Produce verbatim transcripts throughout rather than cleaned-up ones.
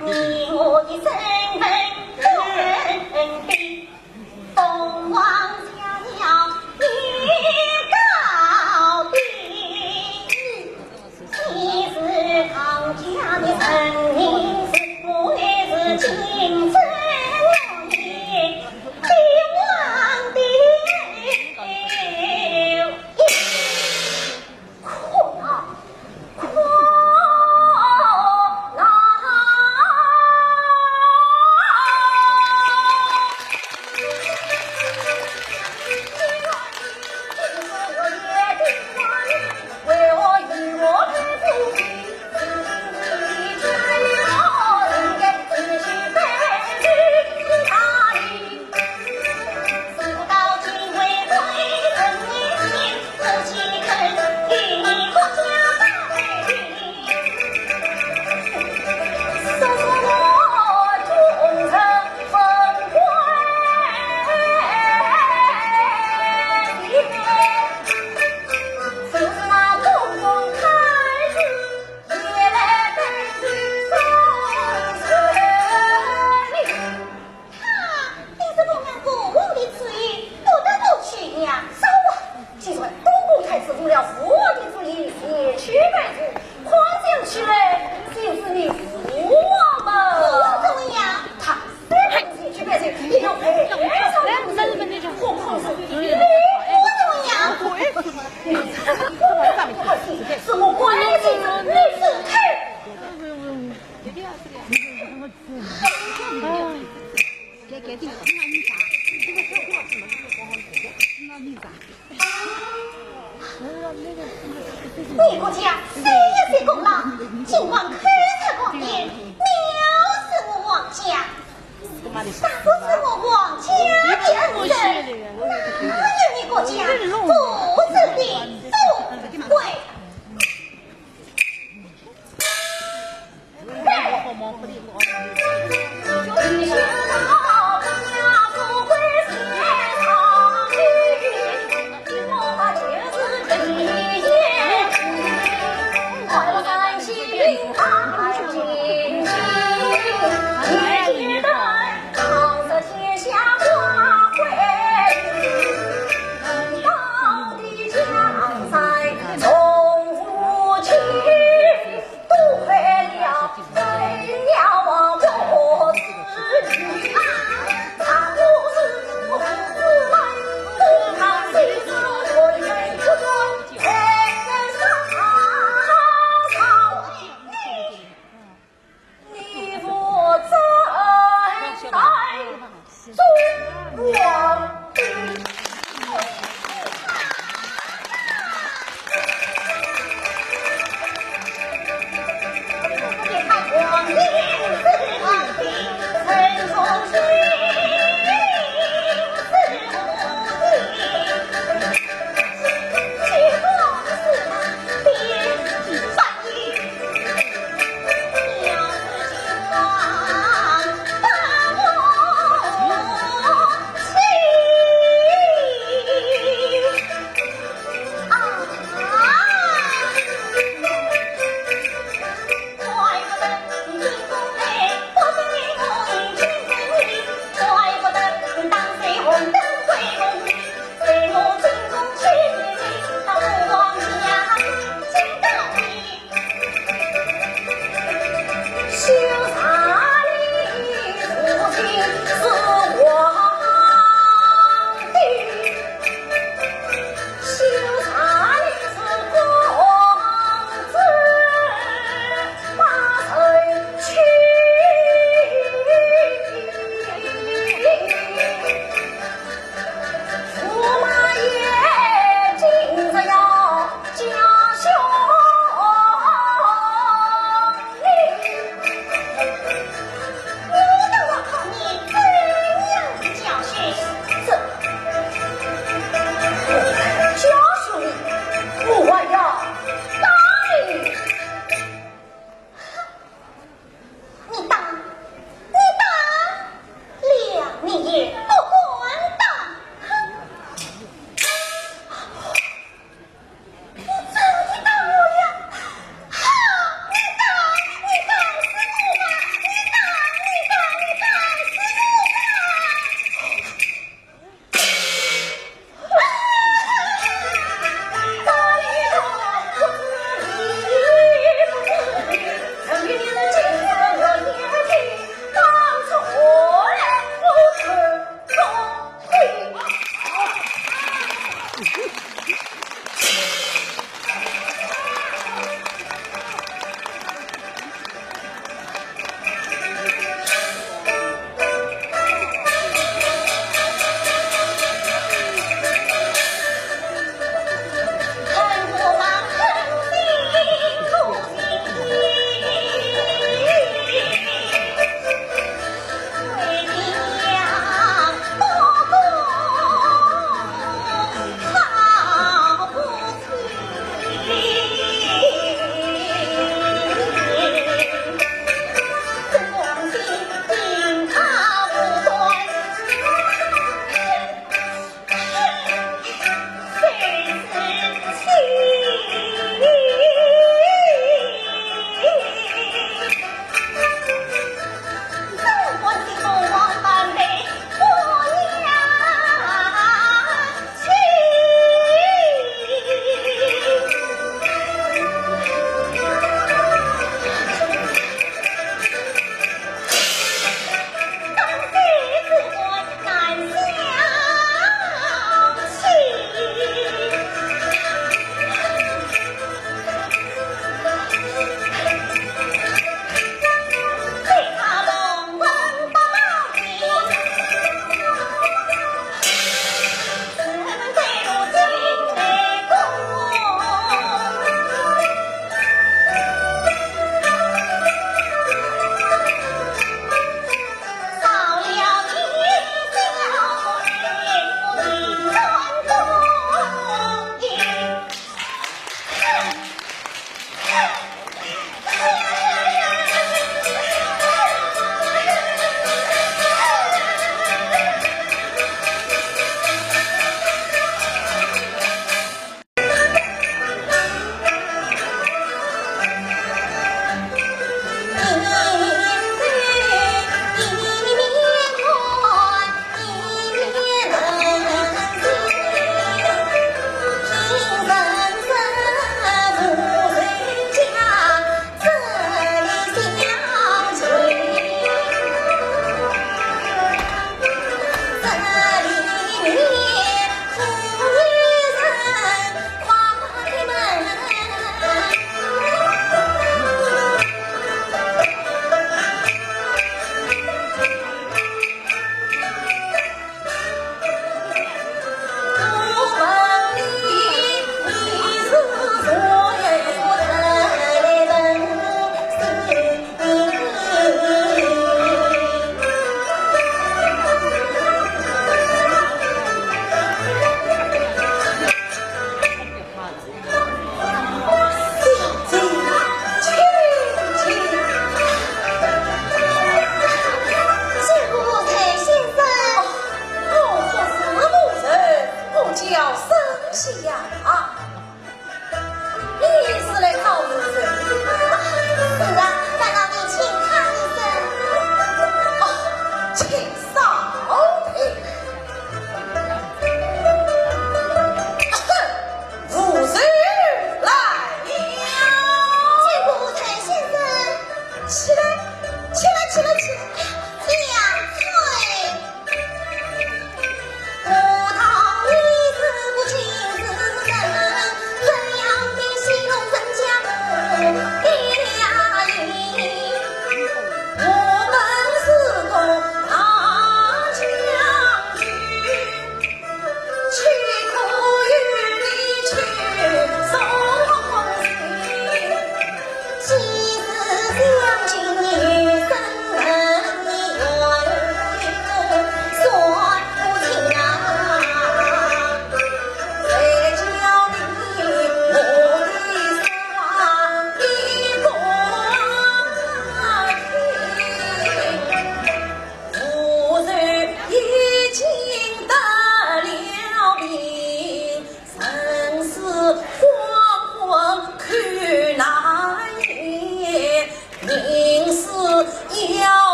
你我的身份尊卑，凤凰家了一高低。你是唐家的人名字，我乃是金城玉女的皇帝。 苦恼，苦恼。他，你是奉了国王的旨意，不得不去呀。少啊！既然东宫太子奉了父王的旨意前去拜祭，看讲起来就是你父王嘛。我怎么样？他虽然前去拜祭，也要陪上去，何况是你，我怎么样？你这个不好心，是我关了这个女子开。 你个家谁也谁功劳，竟敢口出狂言，藐视我王家。若不是我王家的恩人，哪有你个家不是的富贵？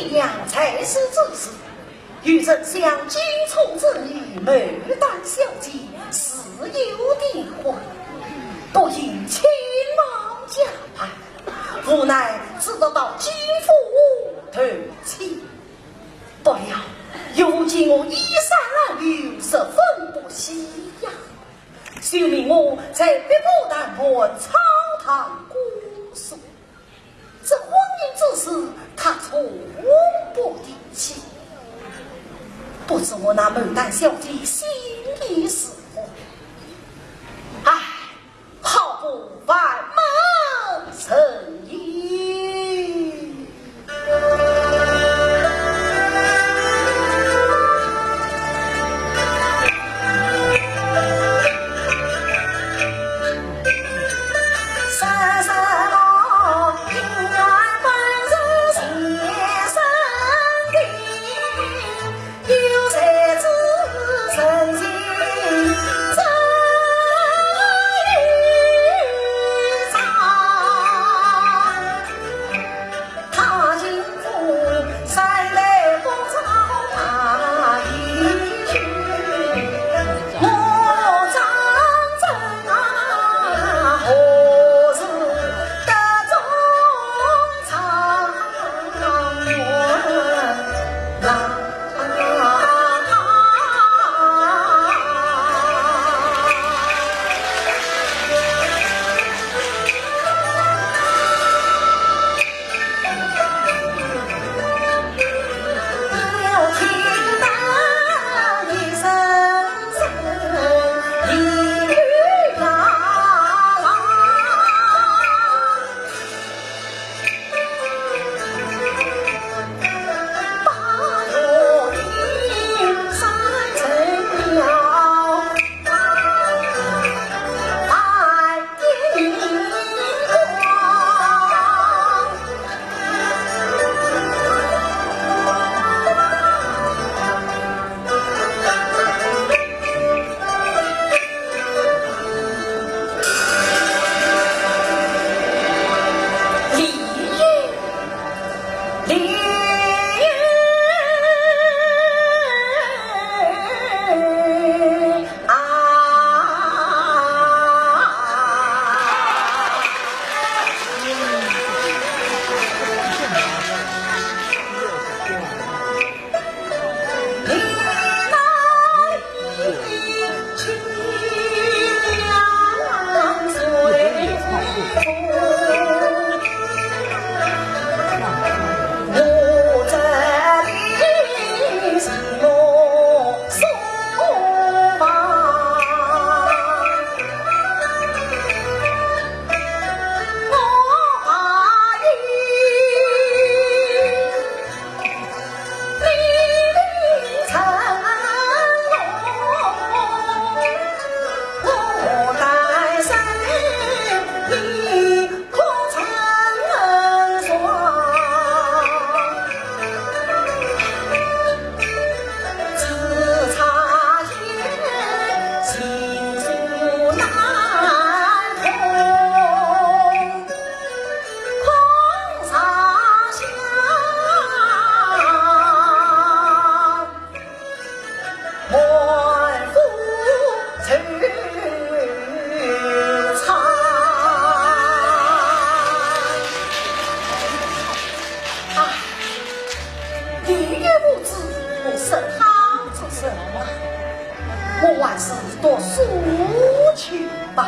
娘在世之时，有人想金钗之女牡丹小姐似有点花，不幸亲亡家败，无奈只得到金府投亲。不料，如今我衣衫褴褛，十分不喜呀。 就命我在碧波潭畔草堂过宿。这婚姻之事，她从不提起。不知我那牡丹小姐心意如何？唉，好不烦闷人也。你也不知我是好做什么，我还是读书去吧。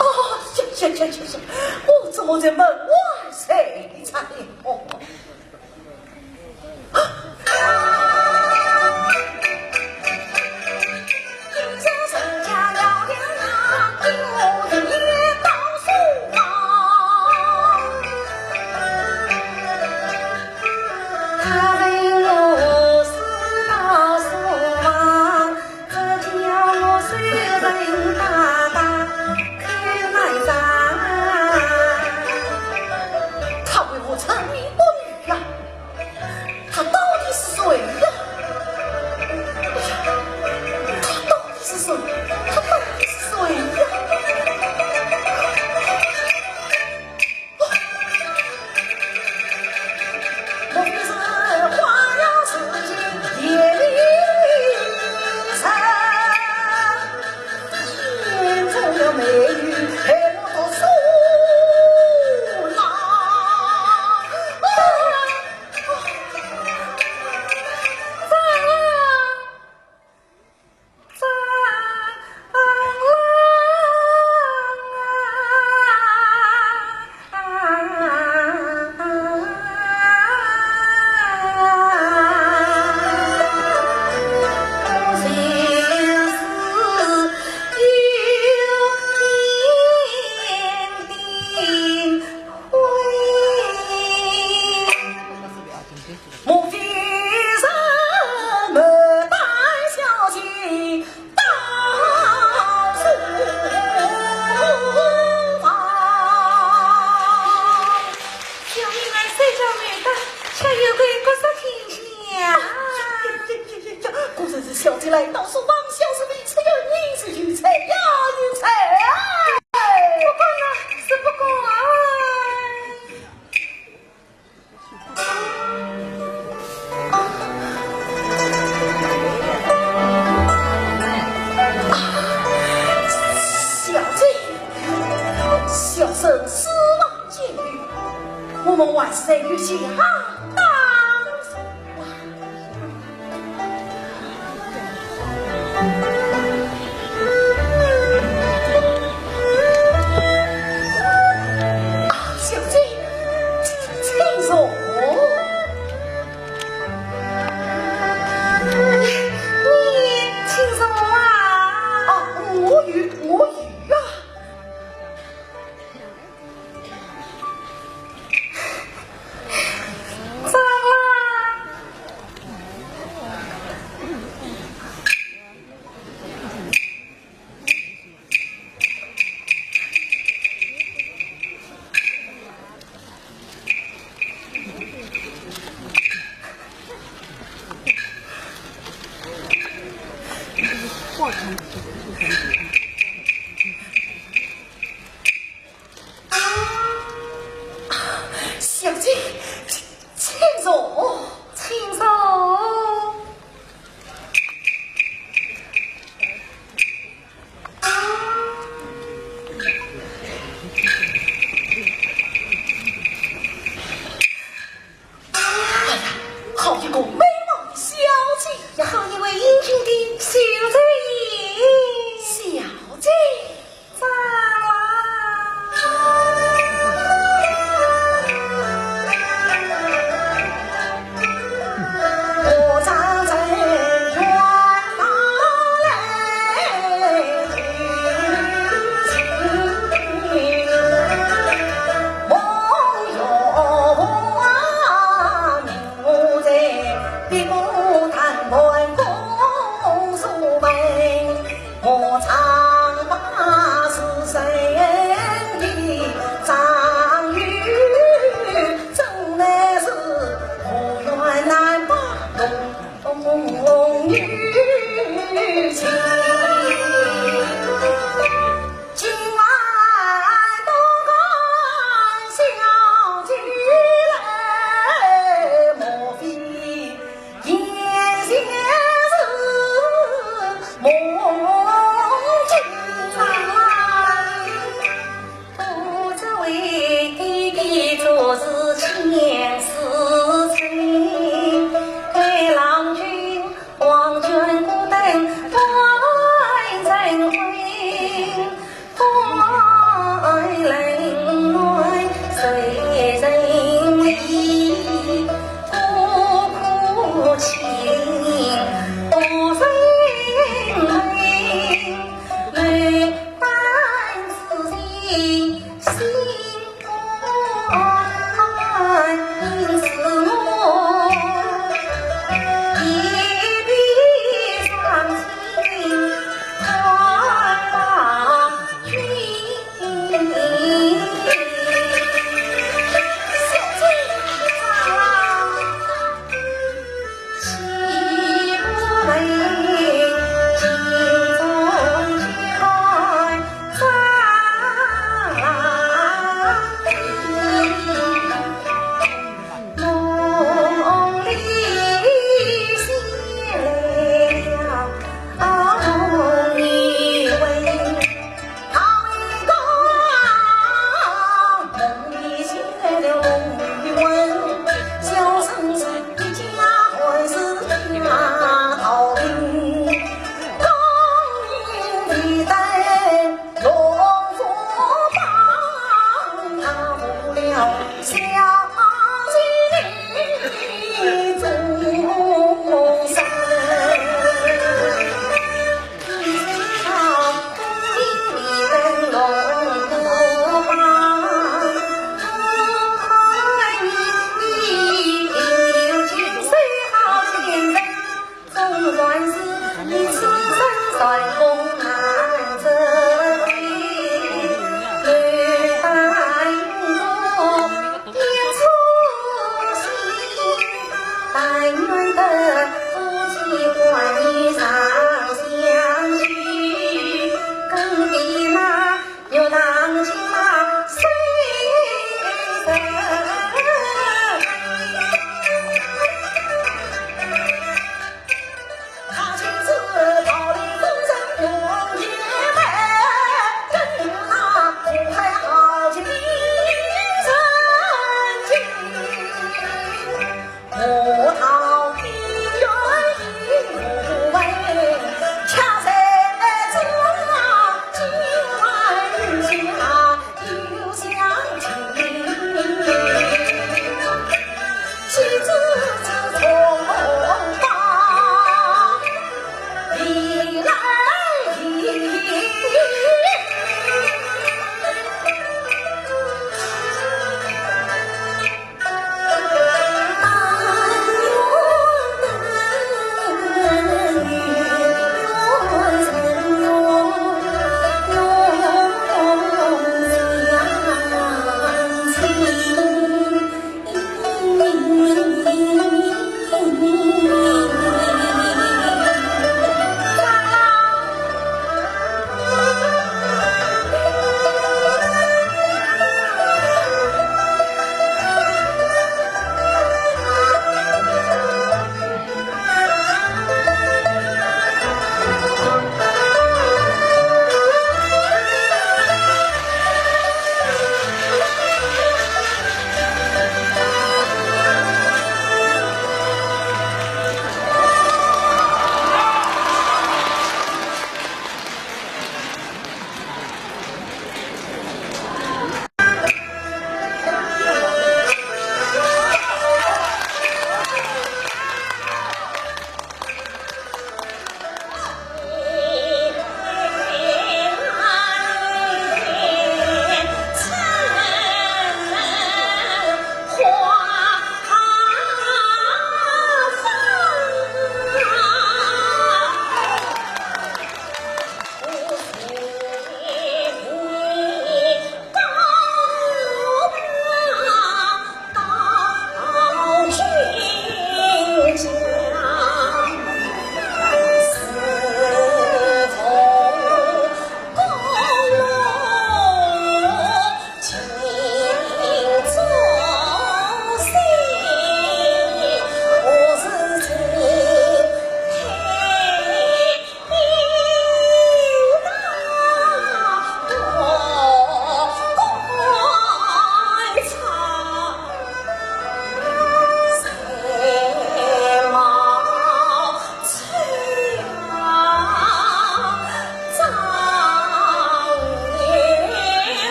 哦，这这这这这，我怎么在门外睡着了？他为何沉迷不语呀？ 他到底是谁呀？哎呀，他到底是谁？他到底是谁呀？莫非是花样世界夜里人？眼中的美女陪我读书啦。 莫非是牡丹小姐到书房？小人来参加牡丹，却有个国色天香。呀呀呀呀呀！果然是小姐来到书房，小生未曾有，你是有才呀，有才啊！不敢啊，是不敢啊。 小姐，小生书房我万岁御驾当空啊！啊，小姐，请坐。你，你请坐啊。啊，我有，我有啊。 张郎。小姐，请，请坐，请坐。 哎呀，好一个美貌的小姐呀！好一位英俊的小姐呀！小姐，张郎。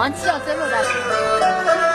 啊，只要这么大。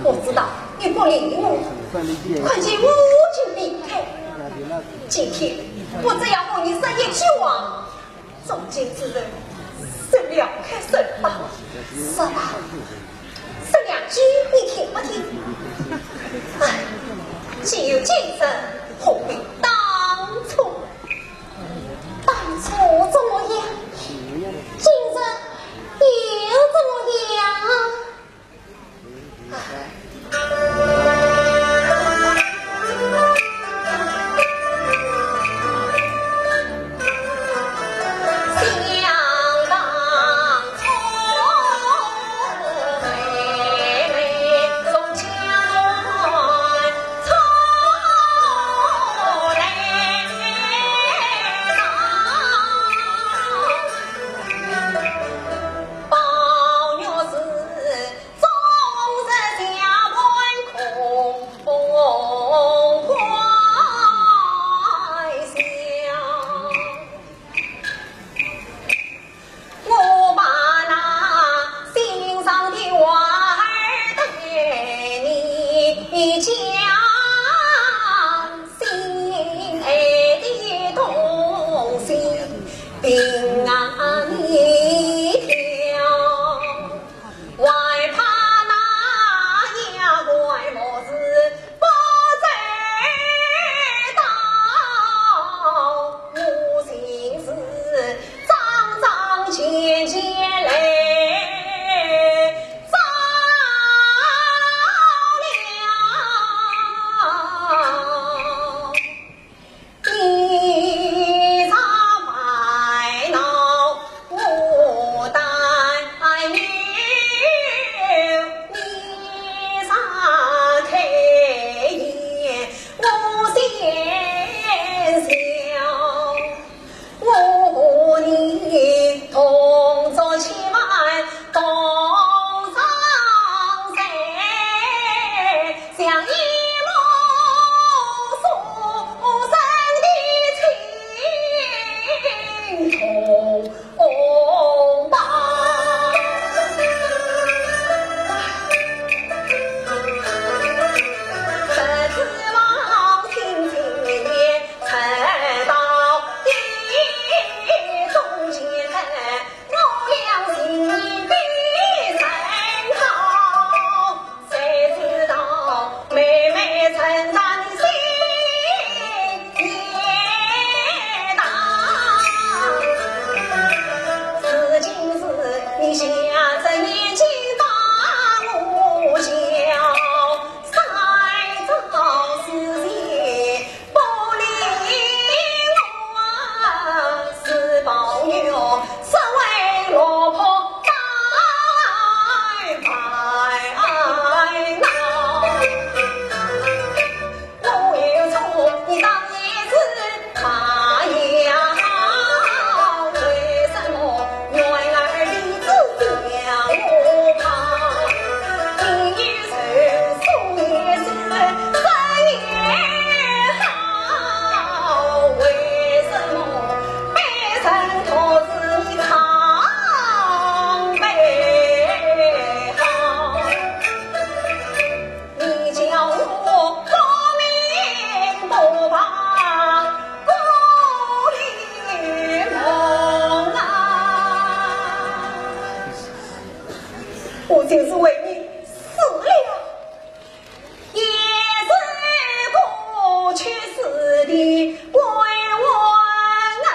不知道你不理我，看见我就离开。今天我只要和你说一句话，从今之后，是了开手吧，说吧，说两句你听不听？哎，既有今生，何必当初？当初怎么样？今生又怎么样？ 我把那心上的话儿对你讲，心爱的东西并啊你挑。 还怕那丫鬟么是不知道，我心事桩桩件件来着了。 你常烦恼，我担忧，你常开颜，我先笑。我和你同坐千万同上山， 像一抹浮生的青铜棒。不指望青青年，直到地中间，我俩情谊比人好。 谁知道妹妹成长的心也大。如今是你下着眼睛把我教，三朝四季 不理我，是宝玉是为落魄白白闹。我有错，你当然是骂也好，为什么 女儿的志向我怕，你与谁送也是生也好，为什么被人托住你康杯好？ 你叫我不明不白，不理梦啊。我就是为你死了，也是过去世的归魂啊。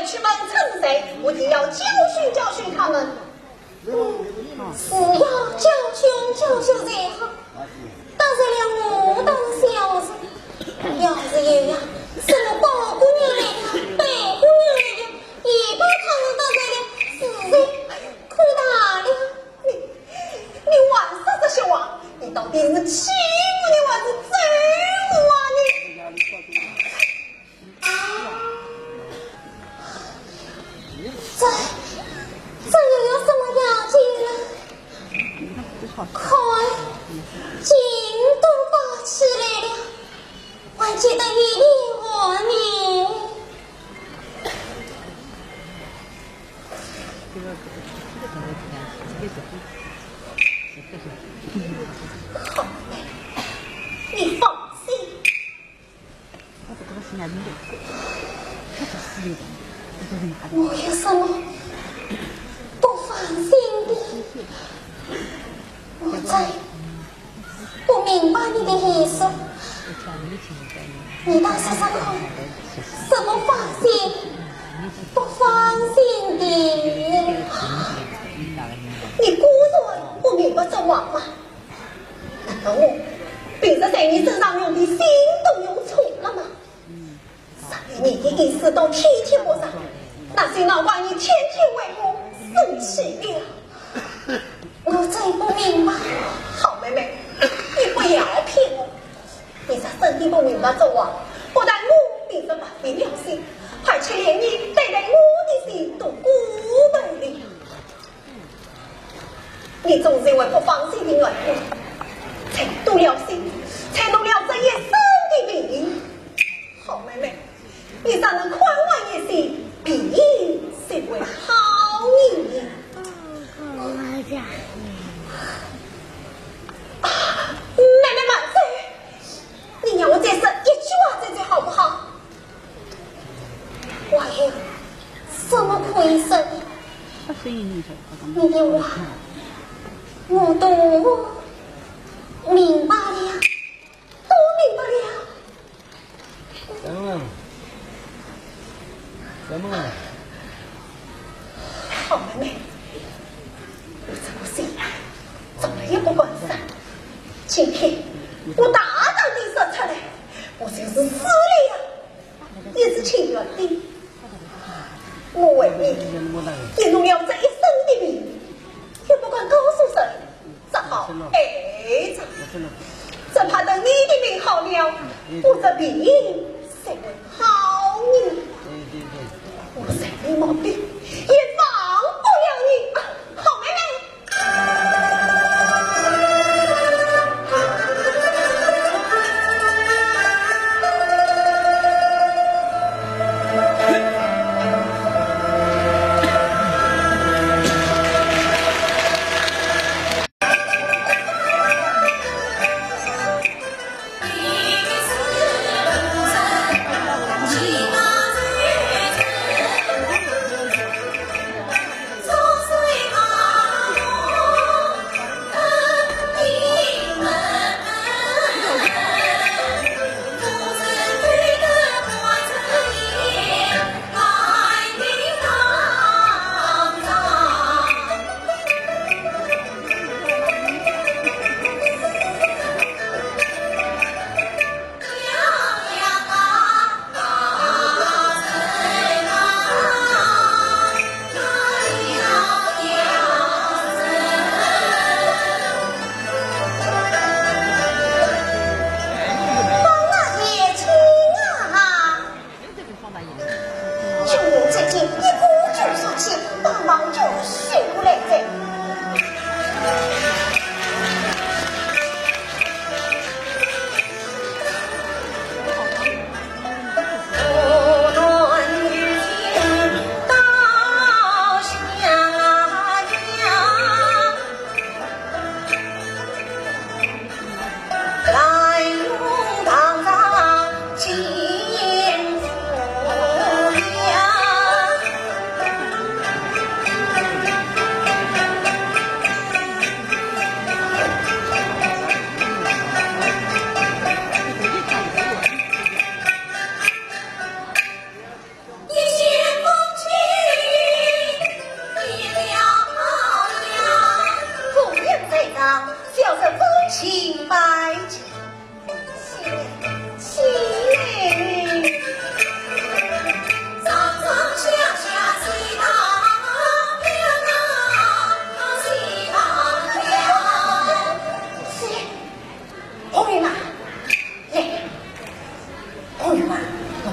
去问陈谁，我定要教训教训他们。嗯，是要教训教训才好。当然了，我当小事，要是有呀，什么保官人来呀，百官人来呀，也把他们当成了死罪，可大了。你，你还说这些话，你到底是欺负我还是咒我啊你？ 这，这又有什么要紧呢？看，劲都发起来了，还记得你的话呢。好，你放心。 我有什么不放心的？我真不明白你的意思。你倒说说看，什么放心不放心的？你果然不明白这话吗？ 难道我平时在你身上用的心都用错了吗？上一年的意思到天天不上，那是难怪你天天为我生气了。我真不明白。好妹妹，你不要骗我，你若真的不明白这话，不但我平时白费了心，而且连你对待我的心都辜负了。 你总是因为不放心的缘故，才多了心，才弄了这一身的病。好妹妹，你若能宽慰一些，病自会好的。啊，妹妹慢走，你让我再说一句话再走好不好？ 我还有什么可以说的？你的话，我都明白了，都明白了。怎么？怎么？好妹妹，我这个心啊，从来也不敢说。今天我大胆地说出来，我就是死了呀， 也是情愿的。我为你也弄了这一身的病，也不敢告诉谁，只好挨着。只怕等你的病好了，我这病才会好呢。我在你毛病也忘不了你啊，好妹妹。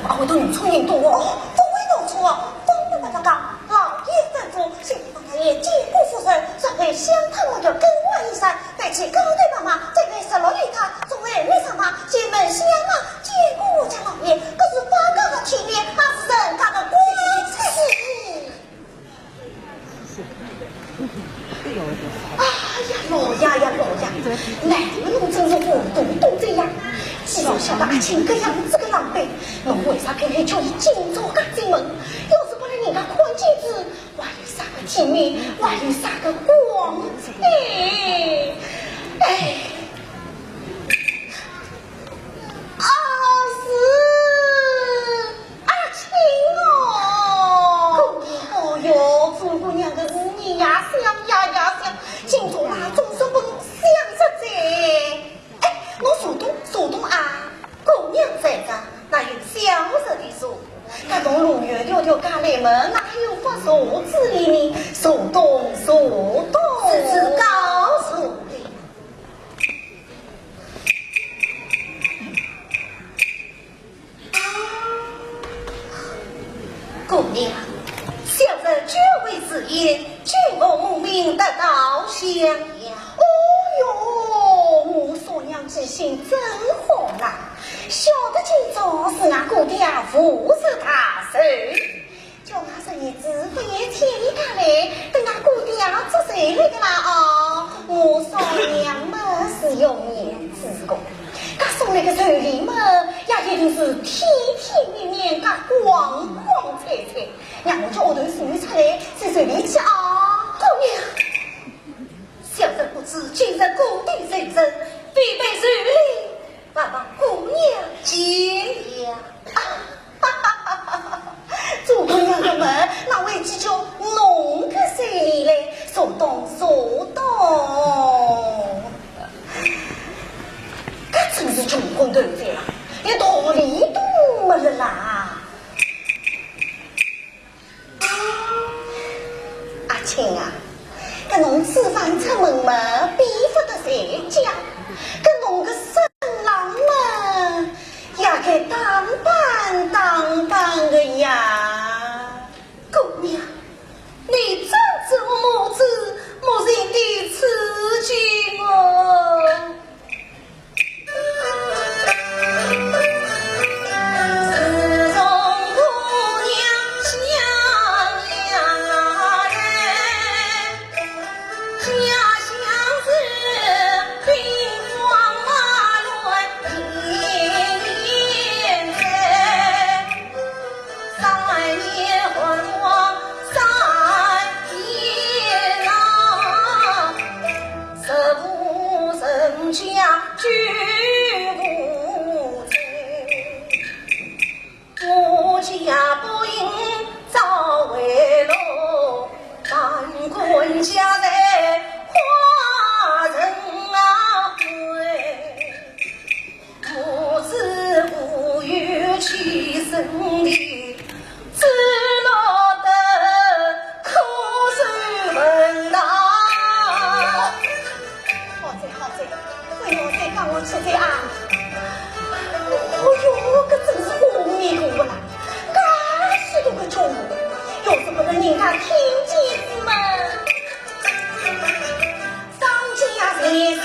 啊，我都弄错人多哦，不会弄错，方不得不讲，老爷吩咐，新房大爷见过夫人，若会相看我就更换衣衫，带起高头妈妈，这位十六里他，作为没什么，进门相骂，见过我家老爷，可是八个的体面，那是人家的光彩。 哎呀，老爷呀，老爷，乃我侬真是糊涂到这样，既然晓得阿庆搿样子个狼狈，侬为啥偏偏叫伊今朝介进门？要是拨人家看见仔，还有啥个体面，还有啥个光彩？哎，哎。 啊，是阿庆哦。哦哟，做姑娘个事，日夜想，夜夜想，今朝啦，总算拨我想着哉。哎，侬坐东，坐东啊，姑娘在这，哪有小侄的坐？搿侬路远迢迢赶来么，哪有法坐仔哩呢？坐东，坐东。是，是，告坐哩。 姑娘，小侄久违字音，今日蒙命得到襄阳。哦哟，我嫂娘记性真好啦，晓得今朝是俺姑爹赴日大寿。 叫俺侄儿子勿要天里家来，等俺姑爹做寿来的啦哦。我嫂娘么是有面子个，搿送来个寿礼么，也一定是体体面面，搿光光彩彩。让我叫丫头送伊出来，再寿礼去啊。姑娘，小侄不知今日姑爹寿辰，未备寿礼， 还望姑娘见谅。做姑娘个么，哪会计较侬个寿礼嘞？坐东，坐东。搿真是穷困头哉啦，连道理都没了啦。 阿庆啊，搿侬此番出门嘛，比勿得在家，搿侬个身浪嘛，也该打扮打扮个呀。姑娘，你真是母子母亲的痴情哦。好哉好哉，勿要再讲我出去啊！哦哟，搿真是糊里糊涂啦！介许多个家务，要是拨人家听见仔嘛，商家也是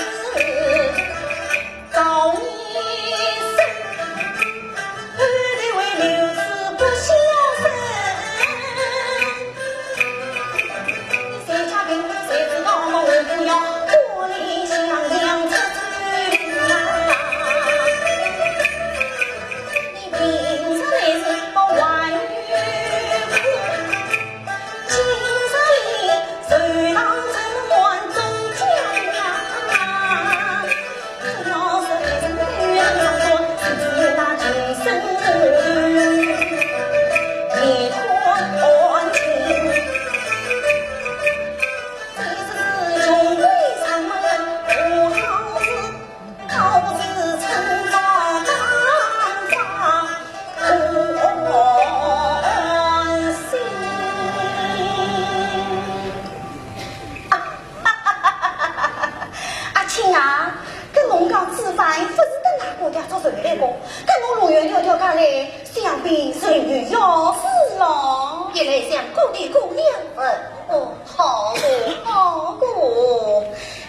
有要事咯。一来向姑爹姑娘问。哦，好个，好个。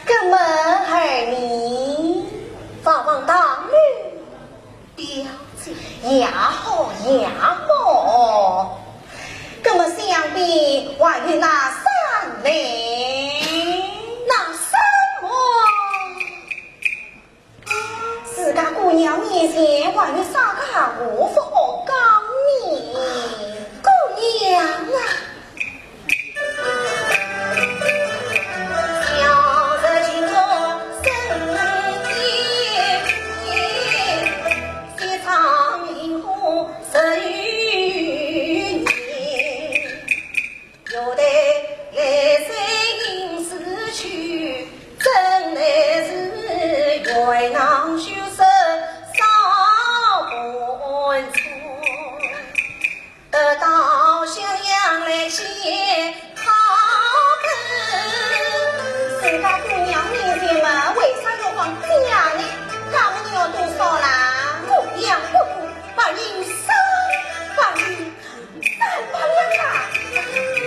那么二弟？望望大人。了解。也好，也好。那么想必还有那三人。那什么？ 自家姑娘面前还有啥个闲话勿好讲呢？姑娘啊！ 自家姑娘面前嘛，为啥要讲假呢？那么你要多少啦？姑娘不过白银三百两。 三百两啊！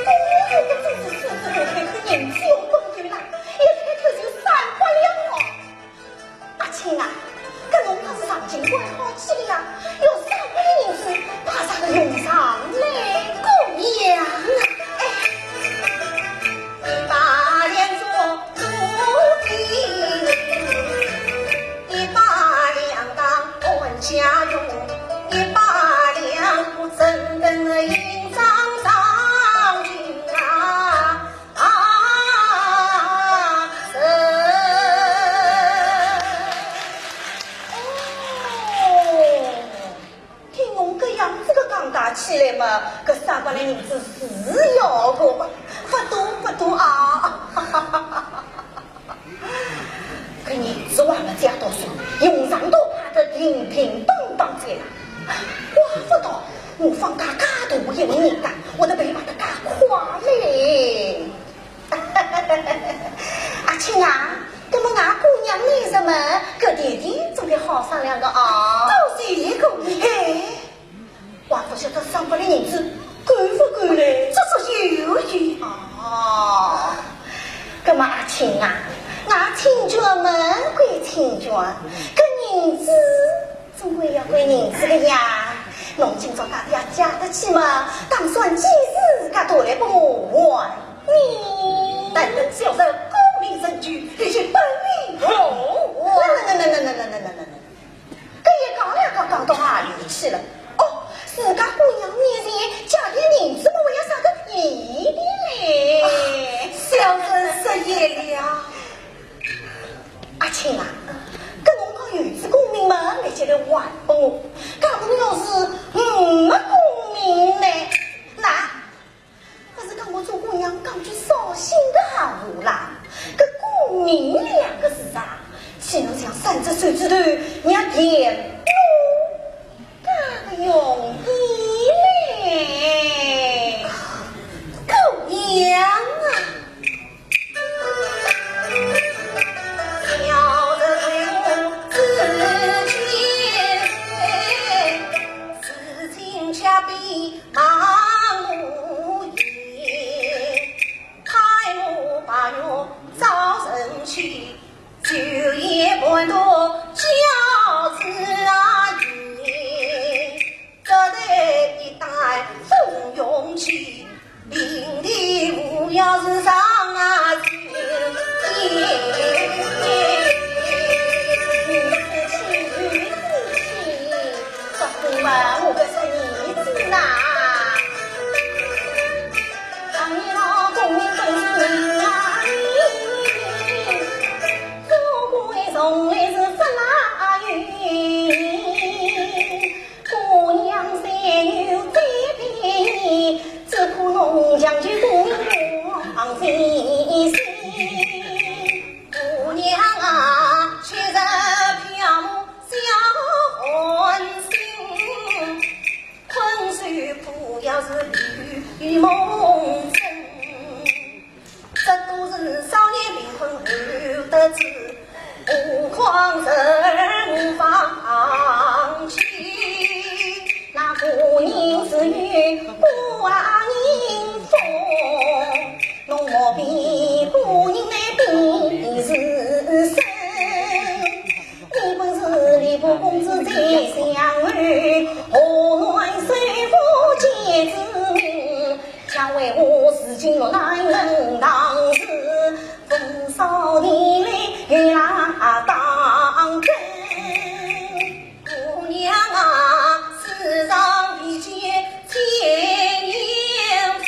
姑娘有个种子狮子座开口银子要多有啦，一开口就三百两哦。阿卿啊，搿侬倒是上京关好去的呀，要三百两银子，派啥个用场嘞？姑娘啊，哎。 听侬搿样子个讲解起来嘛，搿三百两银子是要个，勿多勿多啊。搿银子还没借到手，用场都派得叮叮当当哉啦。怪勿得我方家介大一户人家，会得被卖得介快嘞。 阿卿啊，搿么俺姑娘呢，什么，搿点点总归好商量个啊。多谢姑娘。嘿，还勿晓得三百两银子够勿够嘞？绰绰有余。哦，搿么阿卿啊，俺亲眷们归亲眷，搿银子 总归要归银子个呀。侬今朝到底要借得起嘛，打算几时介多来拨我还呢？但等小生功名成就，立即本领还。那那那那那那那那那那，搿一讲两讲讲到何里去了？哦，自家姑娘面前借点银子么，为啥个义理嘞？啊，小生失言了。 阿卿啊，搿侬讲有仔功名嘛，立即来还拨我。假使要是没功名呢？那，勿是讲我做姑娘讲句扫兴个闲话啦。搿功名两个字啊，岂能像三只手指头，让填补 介个容易嘞。姑娘啊，只有寡人福，侬莫比古人来比是深。你本是吏部公子宰相儿，河南首富结子民，想为我自尽落难门当时，风骚你来又拉当真。 姑娘啊，世上未见奸夫，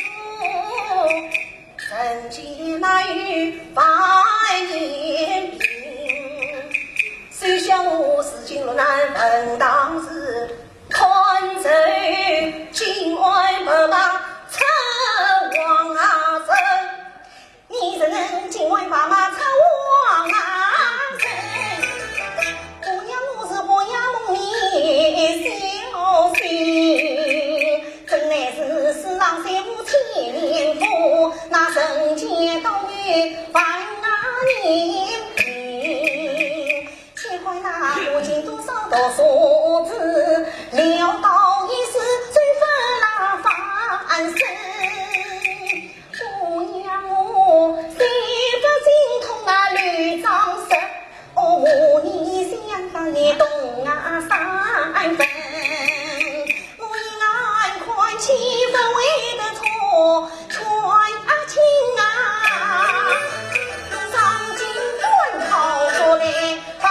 人间哪有万年命？休想我自尽落难门当时，看这金鞍白马出王城。 你怎能金鞍白马出王城？姑娘，我是姑娘梦里小仙，真乃是世上三无千年夫，那人间倒有万年命。且看那我今多少道数字，潦倒一世，最分那凡身。 姑娘我，三分精通啊六章舌，哦，我你相当也懂啊三分。我一眼看去不会得错，全啊清啊，上京赶考出来吧。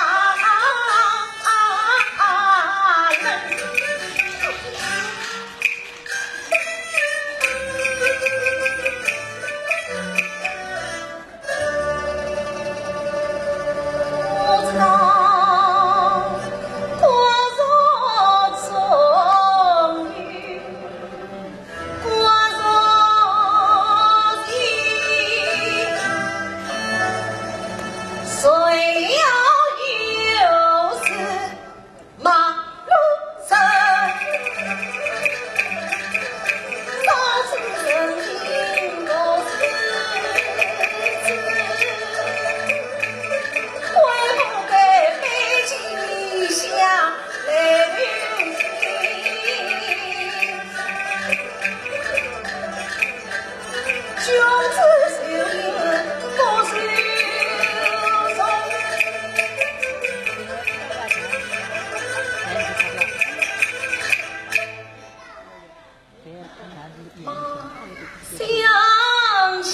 想起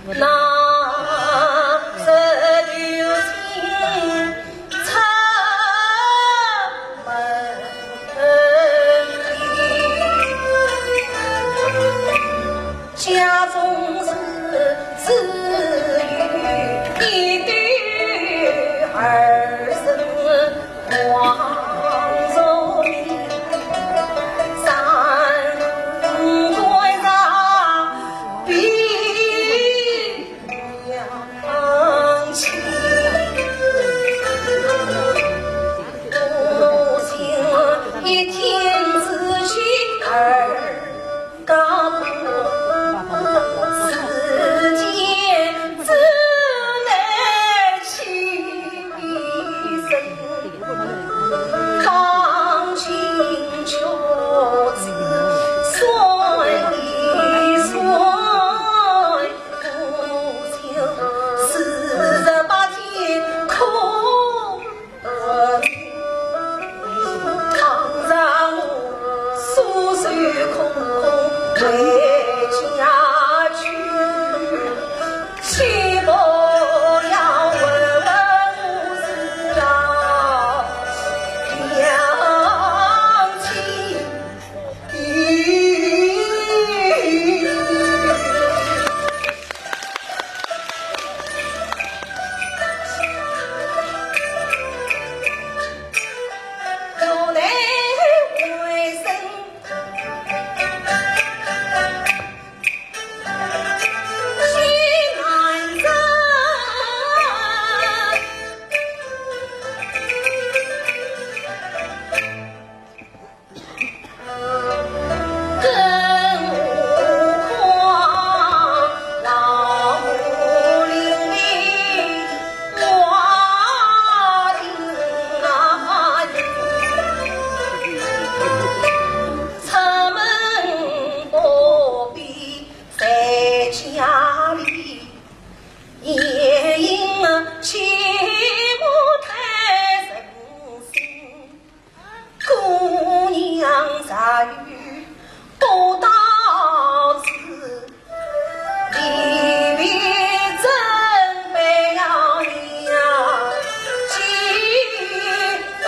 那日头亲出门，家中是只有一对儿孙。不到此，离别怎被要你呀，几分。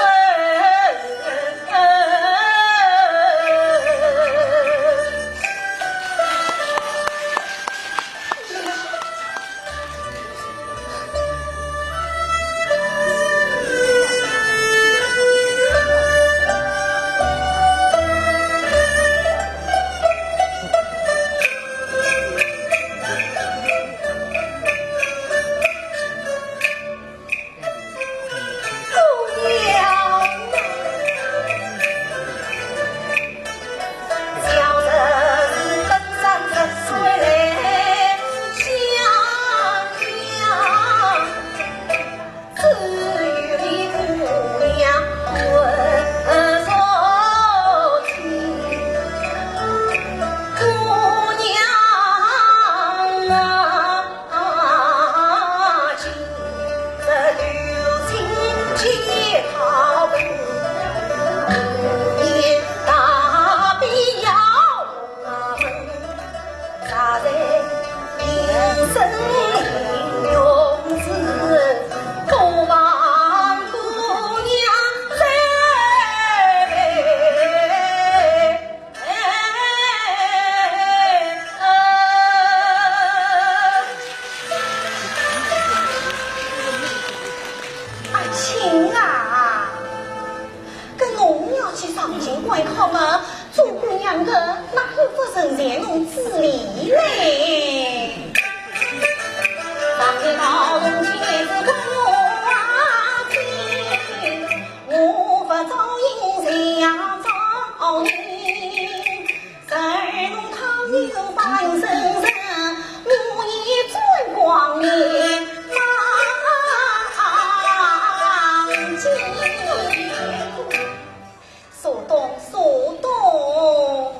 阿卿啊，搿侬要去上京赶考嘛，做姑娘个哪有勿成全侬之理嘞？ 苏东，苏东。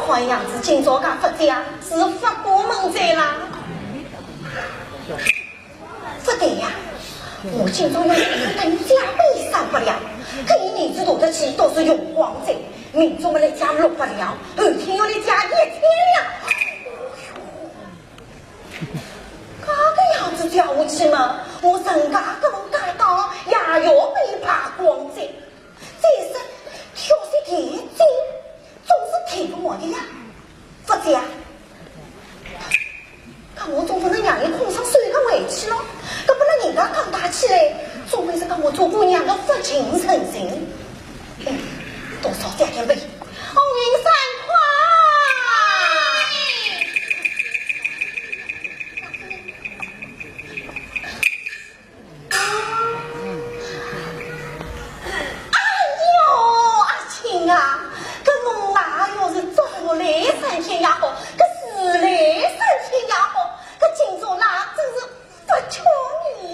看样子今朝个佛姐是发过门哉啦。 勿对呀，我今朝要是跟家里商量，搿伊年纪大得去，倒是用光哉，明朝么来借六百两，后天又来借一千两。搿个样子借下去嘛，我陈家搿门家当也要被败光哉。再说，挑些田地，总是提勿完的呀。 勿对啊，搿我总勿能让伊空手收个回去咯。搿拨勒人家讲大起来，总归是讲我做姑娘个勿近人情。嗯，多少借点呗。红云三块。 哎哟，阿卿啊，搿侬哪要是早来三天也好，搿迟来三天也好，搿今朝哪真是勿巧呢。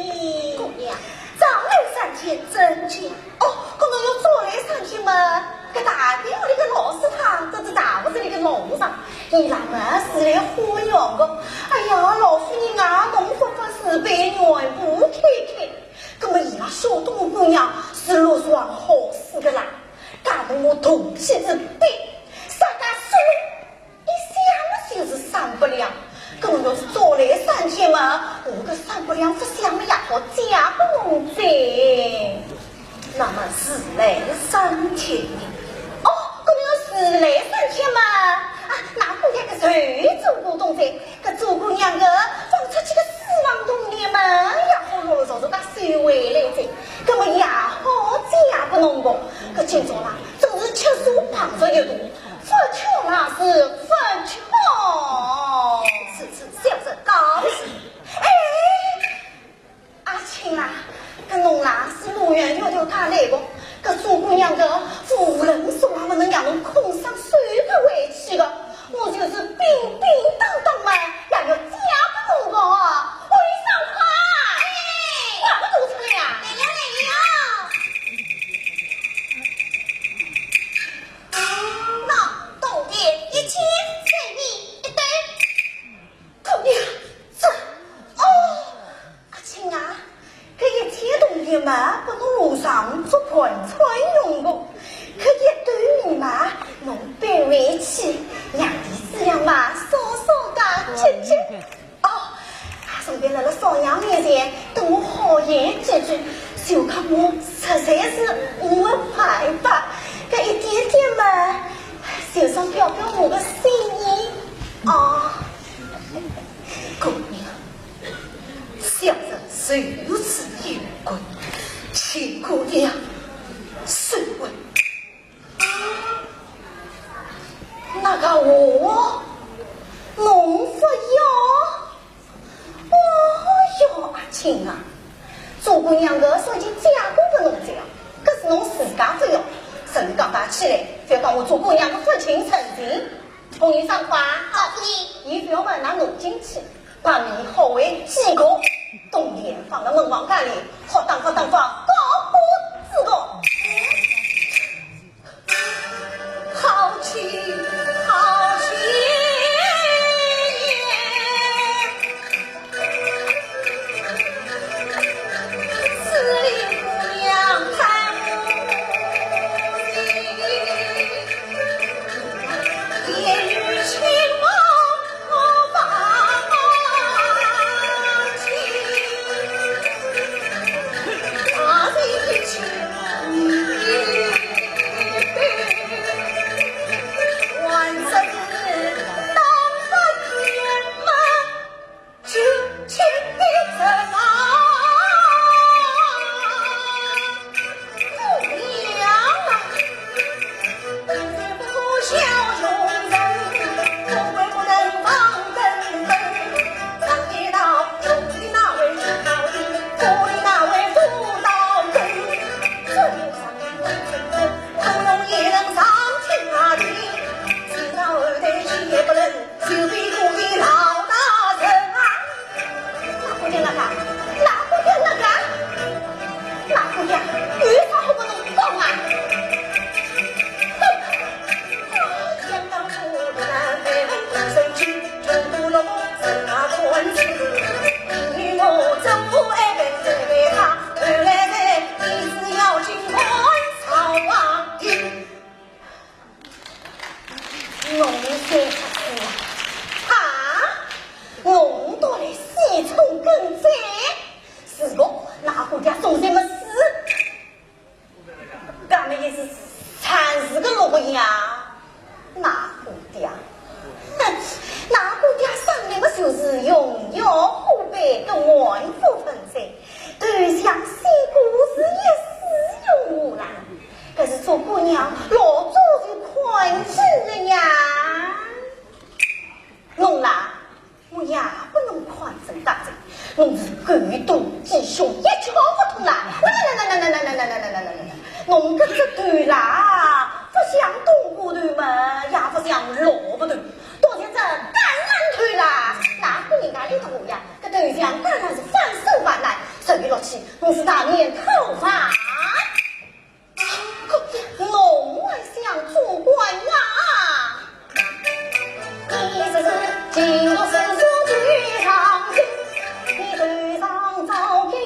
姑娘，早来三天怎的？哦，搿侬要早来三天嘛，搿大殿里个老师堂，搿是大佛寺里个老和尚，伊拉么是来化缘个。哎呀，老夫人啊，侬发发慈悲，缘分开开。 搿么伊拉晓得我姑娘是落场好死个啦，假使我动气之笔，啥个说一想么就是三百两，搿么要是早来三天嘛，我搿三百两勿想么也好借拨侬哉。那么迟来三天呢？哦，搿么要迟来三天嘛，啊，那姑娘个手做古董哉。 搿做姑娘个放出去个私房铜钿嘛，也好陆陆续续个收回来哉。搿么也好借拨侬个，搿今朝啦，真是吃素碰着一顿，勿巧啦是勿巧。是是，小生告辞。哎， 阿卿啊，搿侬啦是路远迢迢介来个，搿做姑娘个无论如何也勿能让侬空手收个回去个，我就是叮叮当当嘛，也要借拨侬个。红云三块，哎，我勿多出来呀。来了来了。喏，铜钿一千，随你一对。姑娘，这，哦。 阿卿啊，搿一千铜钿嘛拨侬路上做盘缠用个，搿一兜米嘛，侬背回去，让弟子两妈少少加吃吃。哦，顺便辣辣嫂娘面前，等我好言几句，就讲我实在是没办法，搿一点点嘛，就算表表我个心意。哦，姑娘，小人虽如此有过，请姑娘恕罪。 那个我，侬勿要？哦哟，阿青啊，做姑娘个手已经嫁过拨侬哉，搿是侬自家勿要，人家讲起来，覅讲我做姑娘个勿近人情。红云上官，告诉你，伊覅问㑚侬进去，把米好喂几个，冬天放辣门房间里，好打发打发，搞不自个。 好气，好气也！四里姑娘太无情，言语轻薄 哪个叫哪个？哪个叫？有啥好跟侬讲啊？哼！侬说啥啊？啊？侬到底死冲跟仔？是个，哪个叫送什么死？ 搿么也是惨死个落呀，哪个爹？哼，哪个爹生来么就是荣耀虎背个满腹风采，头像仙姑是一世荣华啦。可是做姑娘老早就看清了呀。侬啦， 我也拨侬看真当真，侬是狗肚鸡胸，一窍勿通啦！啦啦啦啦啦啦啦啦啦啦啦啦啦！侬搿只头啦，勿像冬瓜头嘛，也勿像萝卜头，倒像只橄榄头啦！哪个人家里头呀，搿头像当然是翻身翻来，手一落去，侬是大面讨饭。 侬还想做官啊？你这是进入世俗最上心，你头上遭个功名，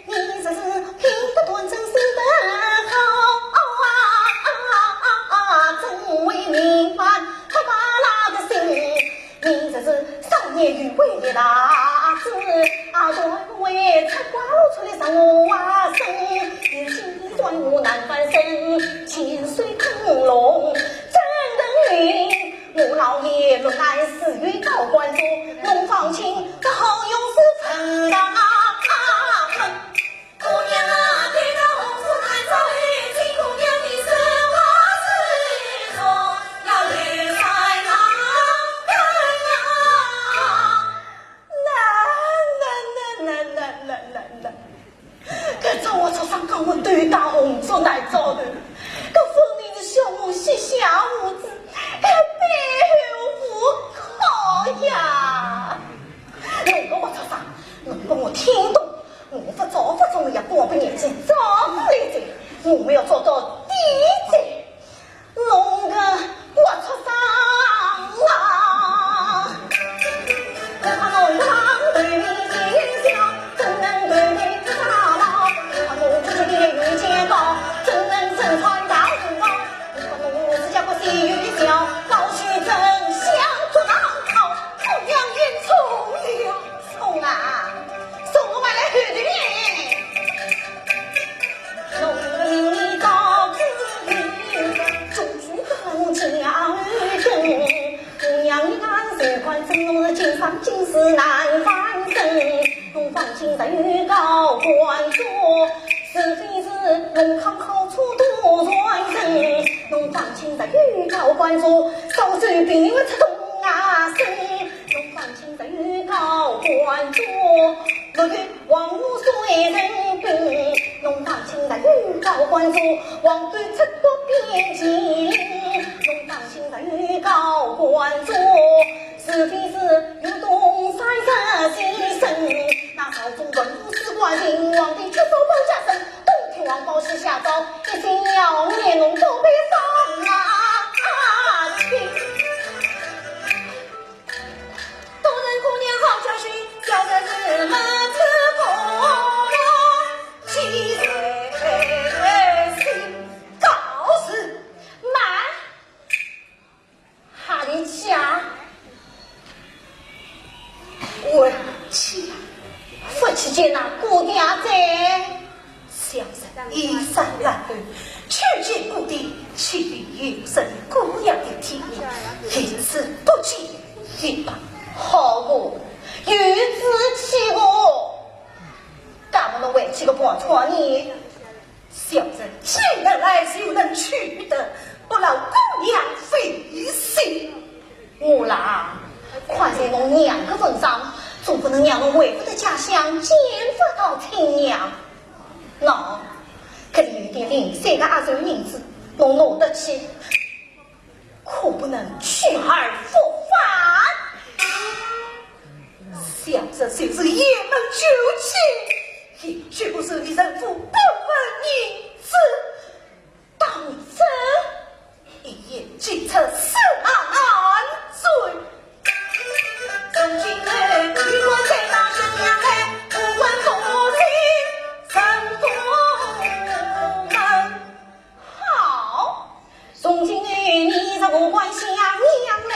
你这是品德端正心得好啊！真为民官不把那个心。 你这是少年有为的大子，啊，才不会出瓜路出来生花生，有心酸我难翻身，千岁灯笼真人灵，我老爷落难死于高官中，侬方卿这好勇士碰上啊！ 姑娘啊，对那红烛台照，金姑娘的生活之中，要留在哪呀？那那那那那那那那，搿种我早上讲我对大红烛台照的，搿分明是小我些下胡子，搿背后无靠呀！侬跟我早上，侬跟我听懂。 我勿早勿中也过不年纪，早不来哉，我们要做到底哉。弄个活畜生啊！我怕弄堂对你心想，怎能对你难翻身，侬当今日有高官做，是非是侬看好处多传人，侬当今日有高官做，少主并没有出动啊身，侬当今日有高官做，我与王母虽然兵，侬当今日有高官做，王母出国边境，侬当今日有高官做。 是非是有东山十七省，那朝中文武士官人，皇帝七宝宝加身，东天王宝是下朝，一心要你弄到北方啊！东人姑娘好教训，小人是没吃过，既然心告辞，慢。 哈里家，我去，不去见那姑爹哉。小人衣衫褴褛，去见姑爹，岂比有失姑娘的体面？一次不见也罢。好个，有志气个，干么侬回去个跑错呢？ 小人既能来就能去的，不劳姑娘费心。我啦，看在侬娘个份上，总不能让侬回不得家乡，见不到亲娘。喏，搿里有点零碎个压岁银子，侬拿得去，可不能去而复返。小人就是一门旧情， 也绝不是你人夫不问银子。当真？一言既出，驷马难追。从今后，女官再到沈阳来，不管夫妻成功门。 好，从今后你若不管想娘嘞，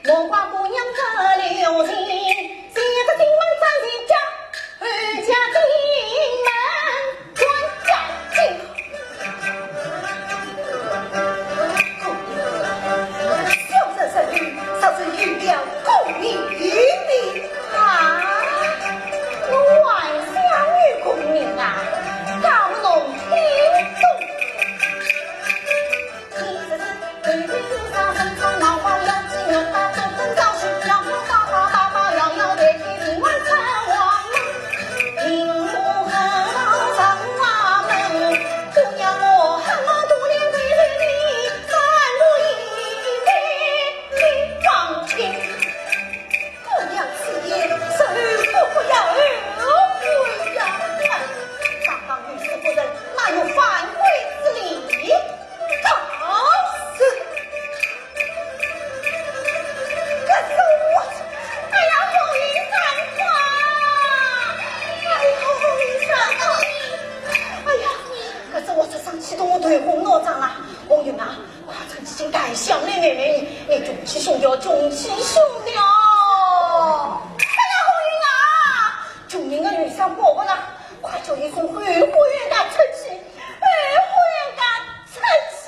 莫怪姑娘不留情，先是进门斩将家，后加进门斩将军。姑娘，小人这里早就有了功名于你啊。我还想有功名啊，搞不懂听懂。 姑娘此言，实不要后悔呀！堂堂女子夫人，哪有反悔之理？告辞。搿是我，哎呀，红云长官！哎呀，红云长官！哎呀，搿是我这生气得我头昏脑胀啊！红云啊， 快趁此机赶紧来，妹妹，你穷气凶了，穷气凶了！哎呀，红云啊，穷人的女婿保不了，快叫一声后花园家出气，后花园家出气！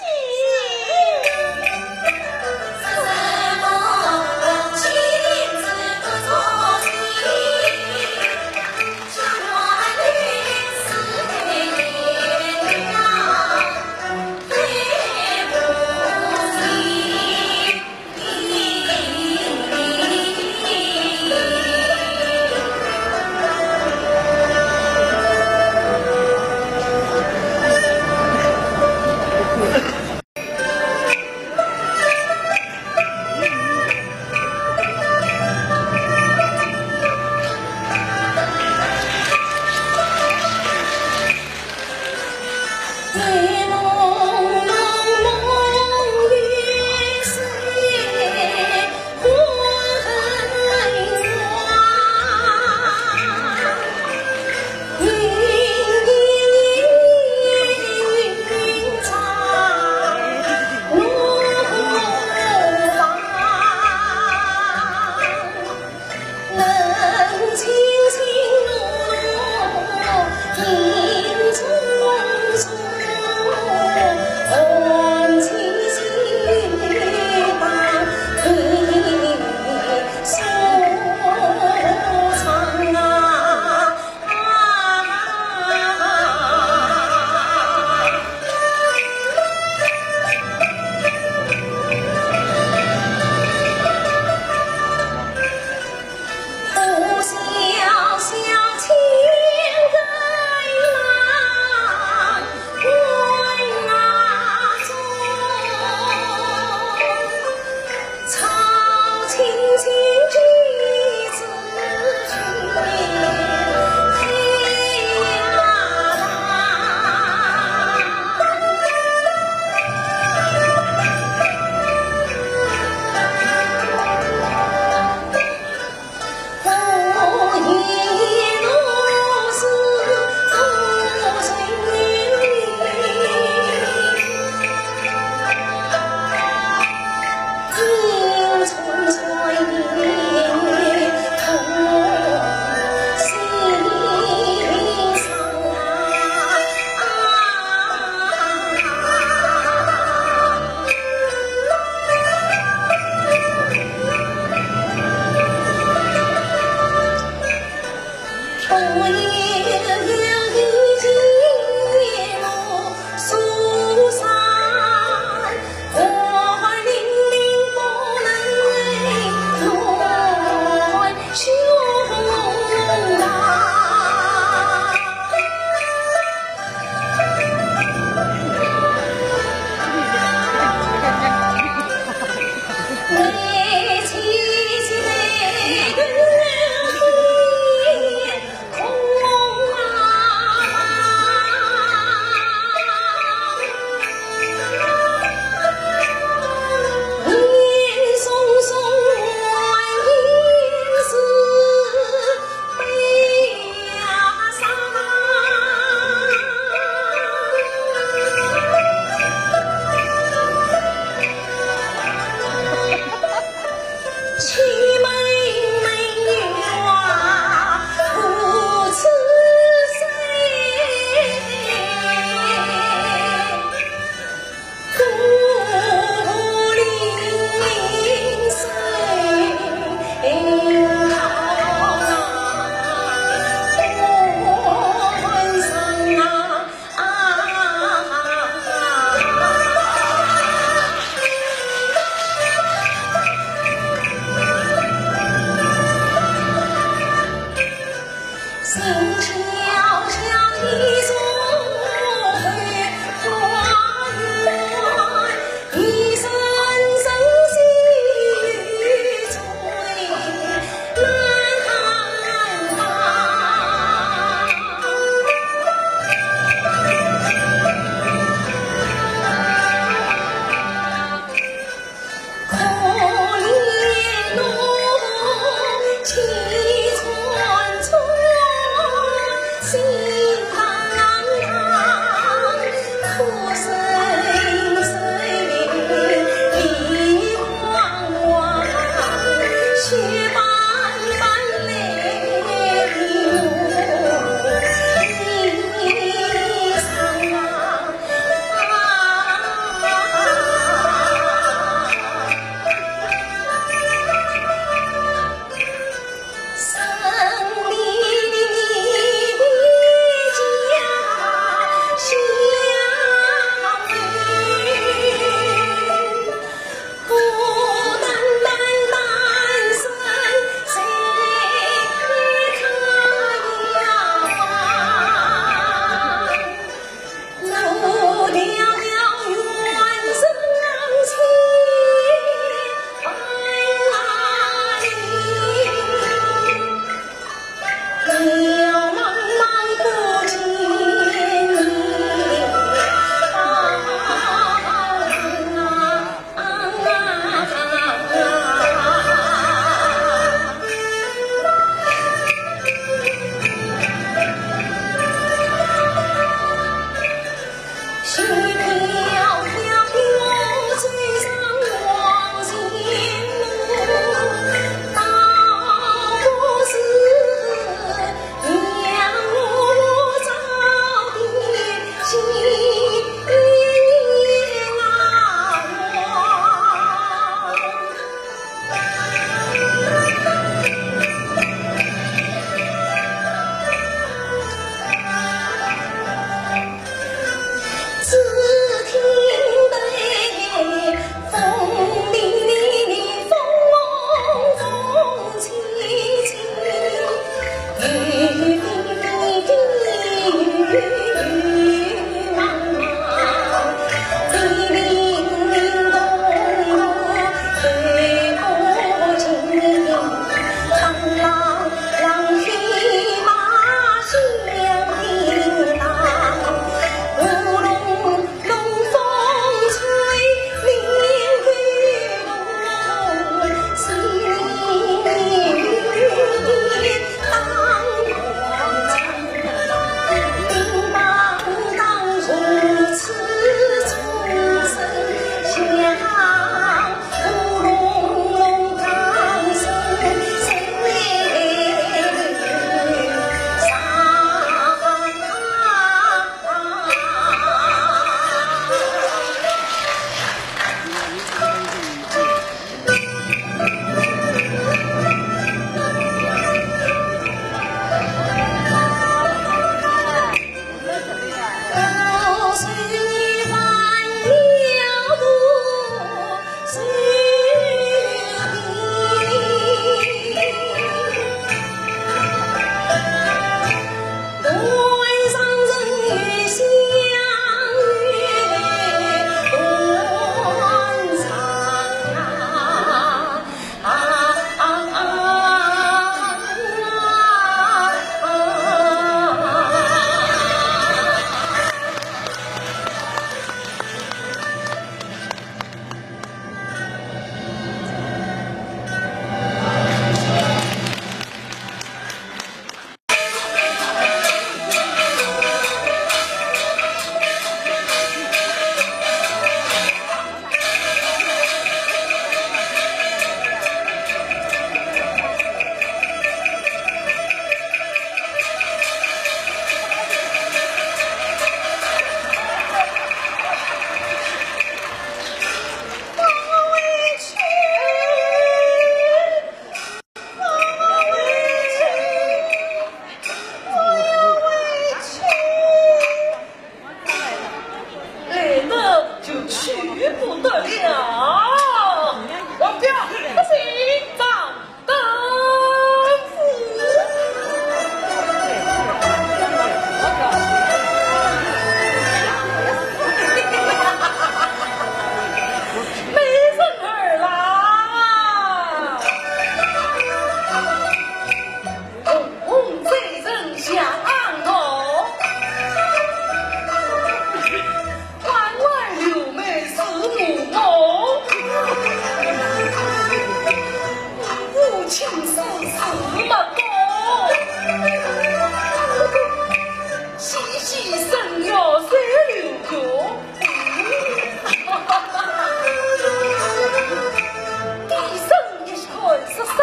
低声一看是三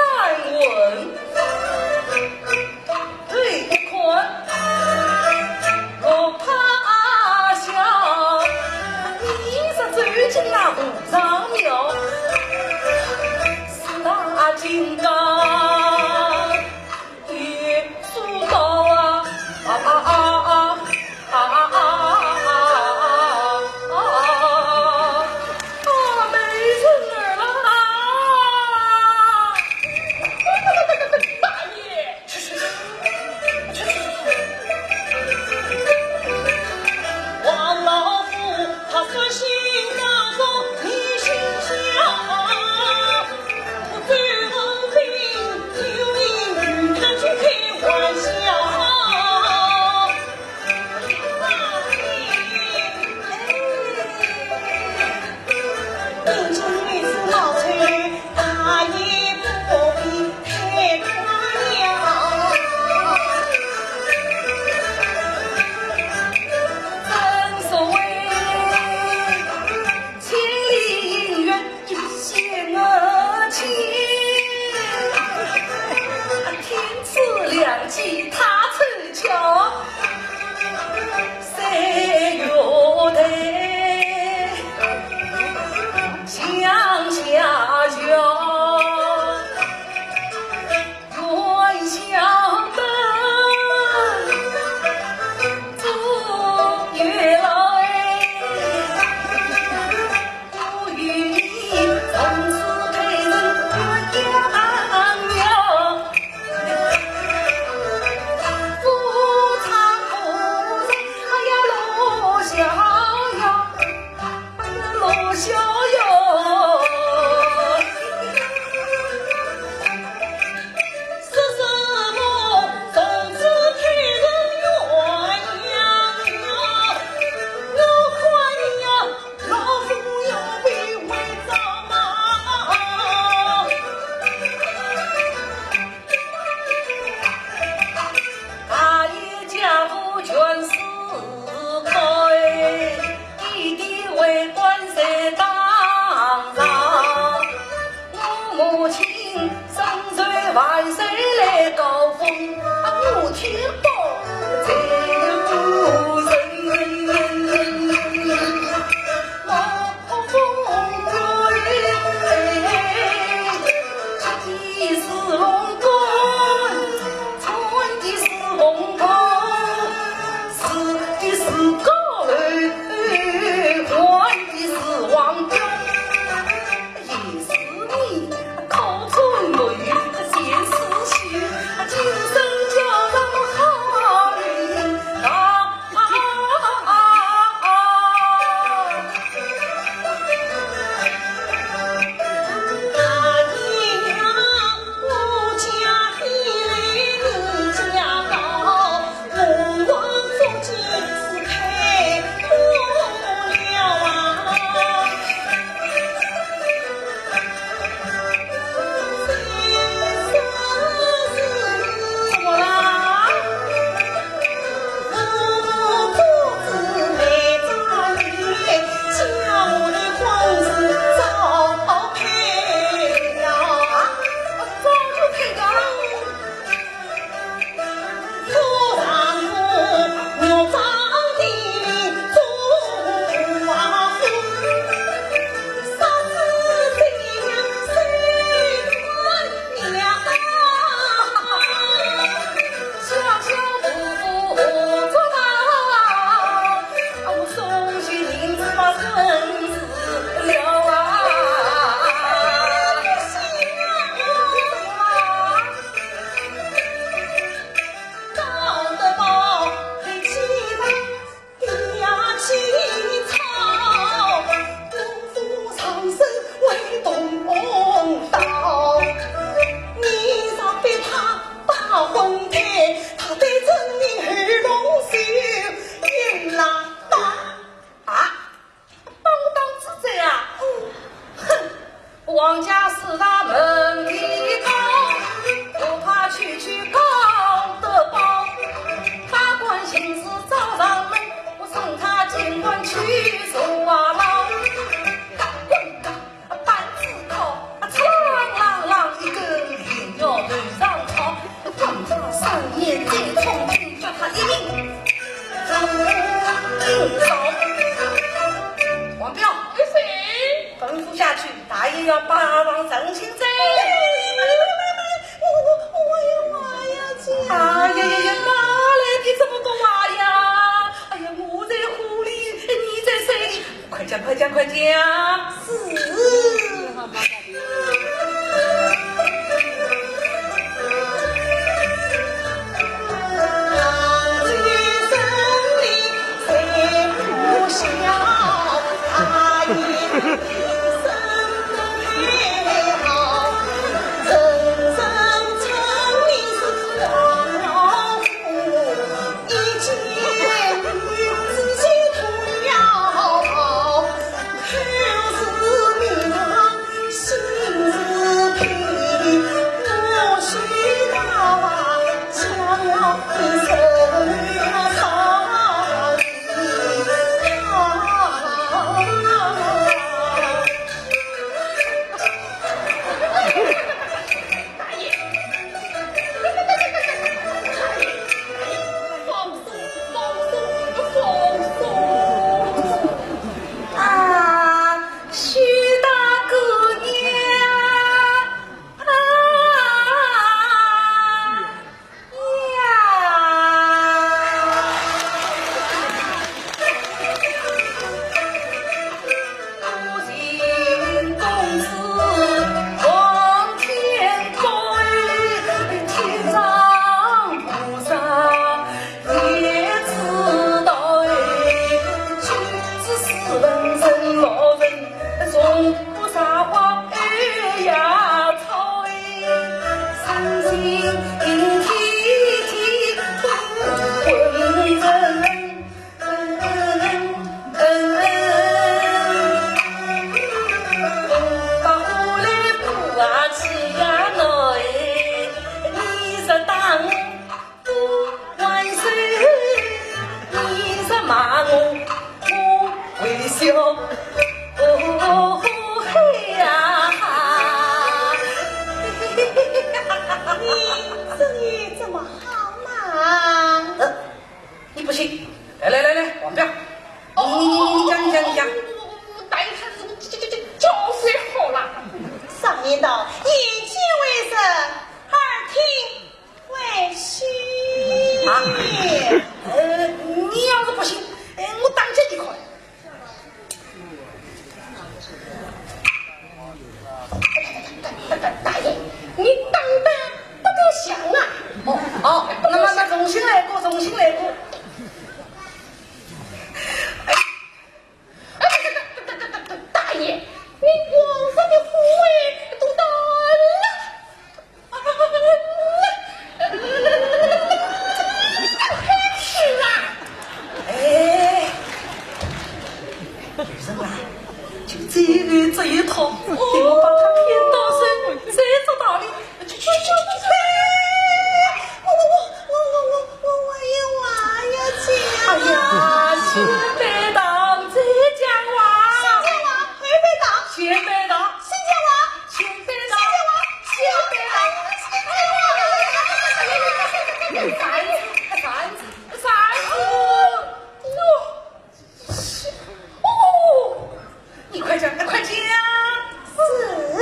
文，对一看，落怕下，你是走进那和尚庙，四大金刚。 你说道啊，啊啊啊啊啊啊啊啊啊啊！美人儿啦！大爷，去去去去去去！王老夫他说心当中，你心想。 正所谓千里姻缘 一线而牵，天赐良机他凑巧，三月台，乡下桥。 元宵灯，祝月老哎，不与你从此配成鸳鸯庙。不唱不唱，哎呀，罗逍遥。 罗逍遥。说什么从此配成鸳鸯，我看你呀，老夫要被围着骂。 大爷家父全是高哎，弟弟为官在当朝，我母亲身受万岁来告封，我天保在夫人。 我封官，吃的是龙冠，穿的是红袍，住的是高楼，管的是皇宫。也是你口中没有闲事情，今生叫什么好命啊！王彪，哎，谁？吩咐下去，大爷要拜望成亲哉。我，我，我也话要讲。哎呀呀呀，哪来的这么多话呀？哎呀，我在火里，你在水里，快讲，快讲，快讲。是。啊，许大姑娘啊！ 呀！你这里怎么好嘛？呃，你不信？来来来来，王彪，你你你你讲，你讲，你讲。我我我我，大爷他是这这这这教训好了。常言道，眼见为实，耳听为虚。啊？呃，你要是不信，呃，我打你几块。 大爷，你打得不够响啊！哦，哦，那么，那重新来过，重新来过。哎，大爷，你王法的护卫都到了。 是啊。哎，女人啊，就这个这一套，给我把他骗到手，再做道理，去去去。哎，我我我我我我我也话要讲。哎呀，先别打，再讲话。先讲话，后别打。先别打。先讲话。 先别打，先别打，先别打！扇子，扇子，扇子！哦，你快讲，快讲！是。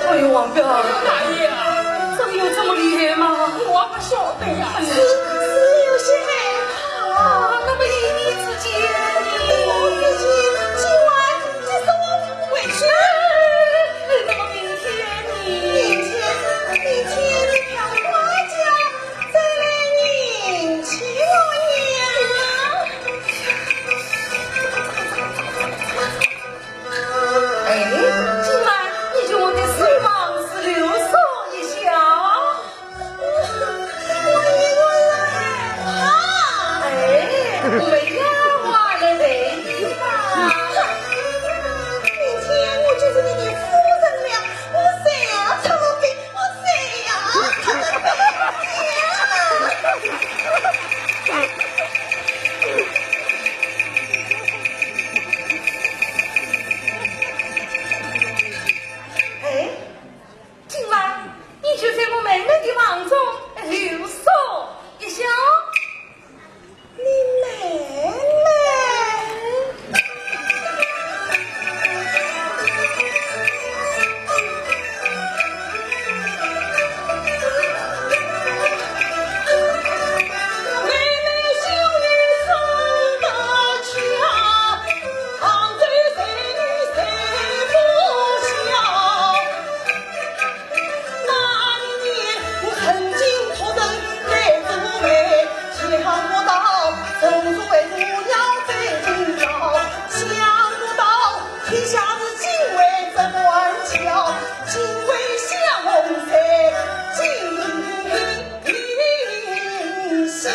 哎呦，王彪，大爷啊，真有这么厉害吗？我不晓得呀。是，是有些害怕。啊，那么依你之见呢？我之见，今晚就送我回去。那么明天呢？明天，明天你到花家再来迎接我呀。 哎，今晚你就我的书房是留宿一宵。我一个人害怕。哎，我们丫鬟来陪你吧。明天我就是你的夫人了，我谁要出门给 我谁呀？哎，今晚你就在我妹妹的房中留宿一宵。 你妹妹。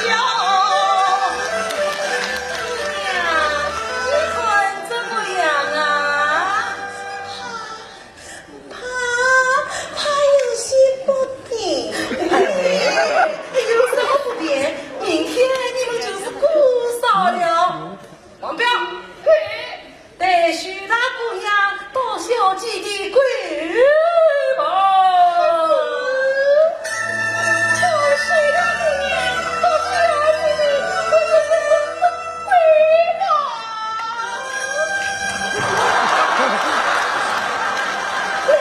娘，你看怎么样啊？ 怕，怕有些不便。哎，有什么不便？明天你们就是姑嫂了。王彪，嘿，带许大姑娘到小姐的闺房。带许大姑娘到小姐的闺房。 哎，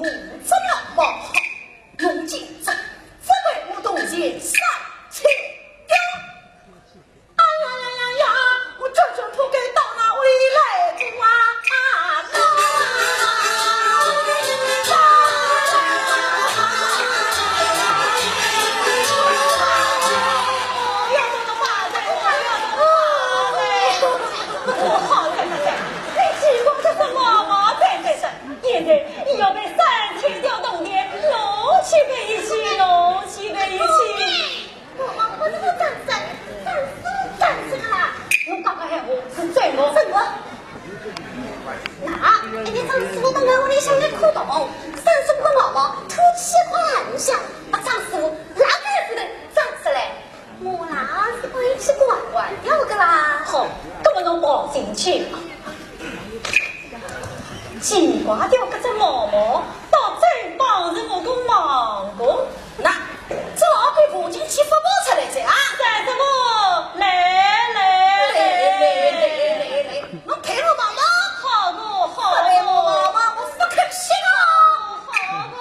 我这么冒号，用金子，只为我铜钱三千两。哎呀呀呀呀，我这就不该到那里来过啊！啊，不要这么骂人，不要这么骂人。我好在不在，你只管这是毛毛在在这，现在你要被三千条铜钿弄去赔去，弄去赔去。 我，我，我这个掌声，掌声，掌声啦！侬讲个闲话是真个？真个。那，哎，你张师傅等我屋里向来看到，三叔个毛毛，吐气快一下，把张师傅拉开来站起来，我啦是关起关关掉个啦。好，搿么侬跑进去。 奇怪，搿只毛毛倒真帮着我个忙个。那，这毛毛跑进去勿跑出来哉啊？三叔母，来来来来来来，侬赔我毛毛？好个，好个。勿赔我毛毛，我勿开心哦。好个。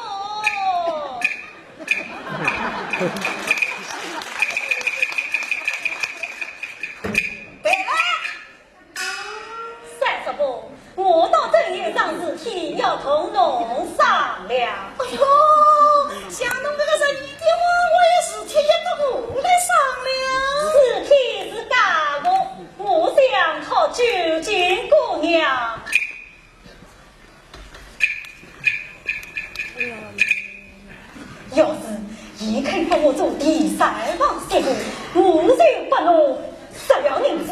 赔了。 三叔母，我倒真有桩事体要同侬商量。哎哟，像侬搿个十二点王，我有事体也得我来商量。事体是介个，我想讨九斤姑娘。 要是伊肯帮我做第三房媳妇，我就拨侬十两银子。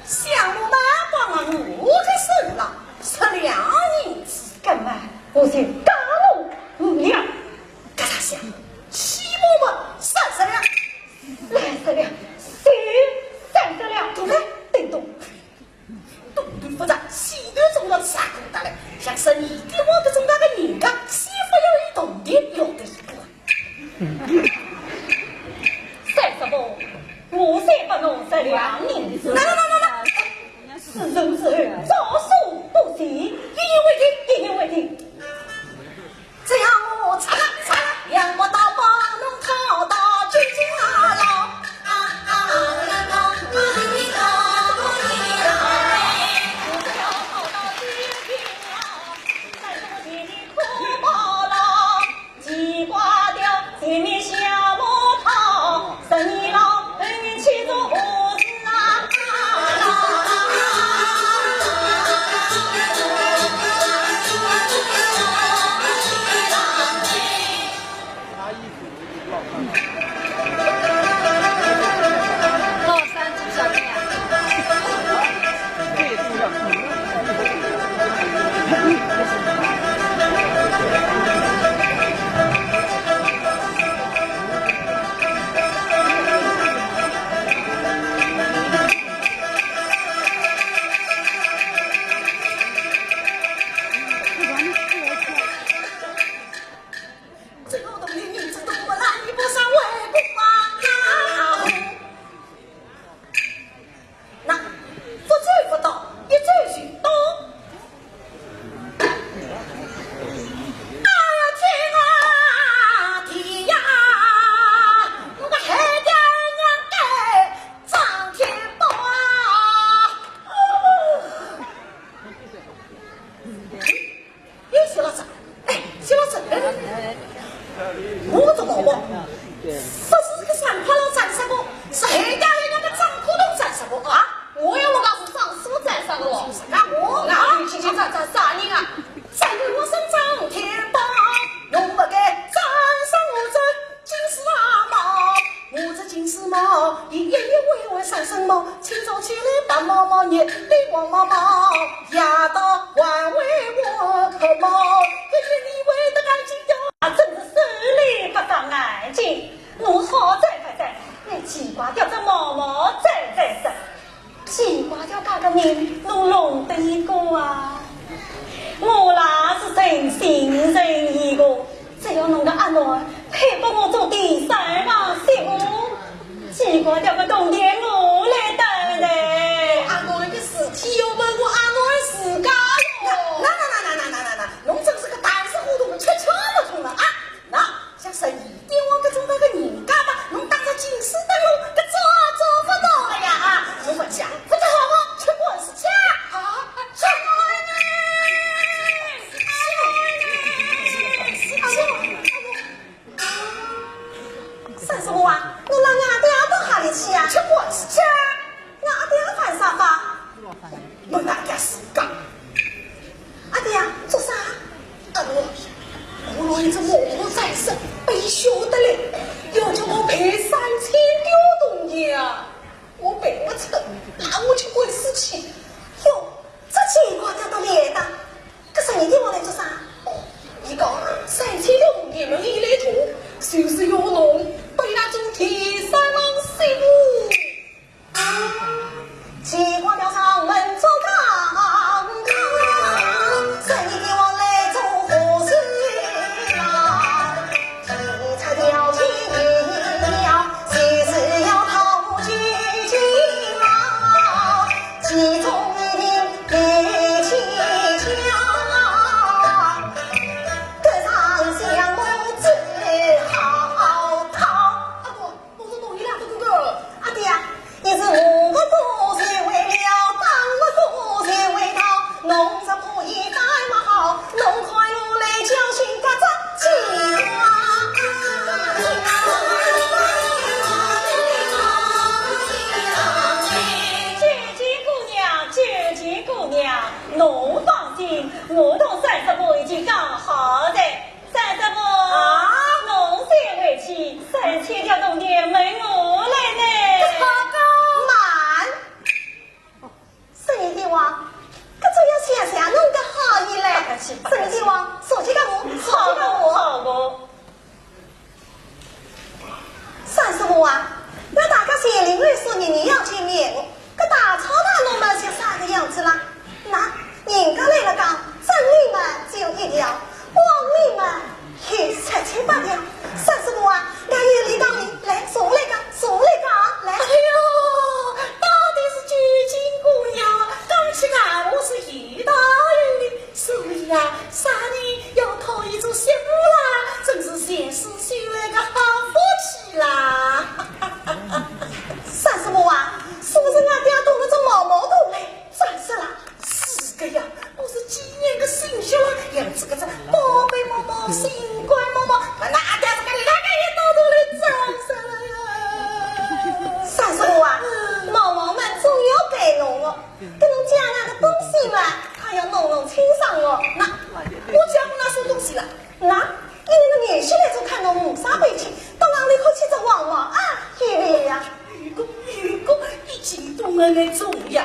想我嘛，帮了我个手了，十两银子。搿么我就加侬五两。搿搭想，起码嘛三十两。三十两，三十两，对，等等。 东头发长，西头总要啥个大嘞？像是你的我搿种大个人家，岂勿要一铜钿要得一个？三叔母，我先拨侬十两银子。来来来来来，事成之后，照书不误，一言为定，一言为定。 只要我擦擦擦，让我到帮侬讨到九斤啊！这个东西你这都不拿，你不上外公啊！那，不走不到，一走就到。哎呀，天啊，地呀，我个海爹娘该张天宝啊！哦。 又说了啥？哎，说了啥？哎，我搿毛毛，勿是个三块老张三伯，是海家来个张苦头张三伯啊！我也勿讲是张叔张三伯咯。啥个我啊？那你清清爽爽啥人啊？张我生张天宝，侬勿该张三我这 今世啊嘛，我这今世嘛，一夜一回回三声嘛，清早起来白毛毛，日里黄毛毛，夜到还为我毛，一日里为得干净掉。啊，真是手里不长眼睛，侬好哉勿哉，拿奇怪掉只毛毛哉哉哉。 奇怪，叫介个人，侬弄得一个啊？我啦是诚心诚意个，只要侬个阿囡配拨我做第三房媳妇，奇怪，叫个铜钿我来担待。阿囡个事体要问我阿囡自家哟。那那那那那那那那，侬真是个胆子糊涂，你这磨磨战士，白学得来，要叫我赔三千两铜钿啊！我赔勿出，那我就滚死去。哟，这情况叫到来的，搿十二钿我来做啥？哦，伊讲三千两铜钿没伊来图，就是要侬背那种天山浪媳妇。 奇怪，叫上门做堂堂，生意的往来做和事啦。提出条件要，就是要讨我去去嘛，其中一定得去讲，得上相我只好讨。啊不，我是同意了，哥哥。啊对呀， 一是我不过是为了，当我不过是为他，侬若可以再么好，侬看我来叫醒个这情况。九姐姑娘，九姐姑娘，侬放心，我同三叔母已经讲好的。 三叔母，啊？侬先回去，三千两铜钿没我来呢。慢，十二钿王，搿种要想想侬个好意嘞。十二钿王，送去给我，送去给我。好个，好个。三叔母啊，那大家前两日说你你要见面，搿大吵大闹嘛，像啥个样子啦？ 那人家来了讲，真理嘛只有一条，枉理嘛有十七八条。三叔母啊，俺有理讲理，来，坐下来讲，坐下来讲，来。哎呦，到底是九姐姑娘，讲起来我是有道理的，所以啊，啥人要讨伊做媳妇啦，真是前世修来个好福气啦。三叔母啊，是不是俺爹懂了这毛毛头嘞？ 三叔啦，是个呀，我是几年个心血啦，养仔搿只宝贝毛毛，心肝毛毛，把那阿爹这个那个也到头来三叔了呀。三叔母啊，毛毛们总要陪侬哦，跟侬讲那个东西嘛，他要弄弄清爽哦。那我讲那啥东西了？那，因为侬年纪来做看侬没啥背景，到哪里去去找王毛啊，一位呀。 有个，有个，已经懂了那种呀。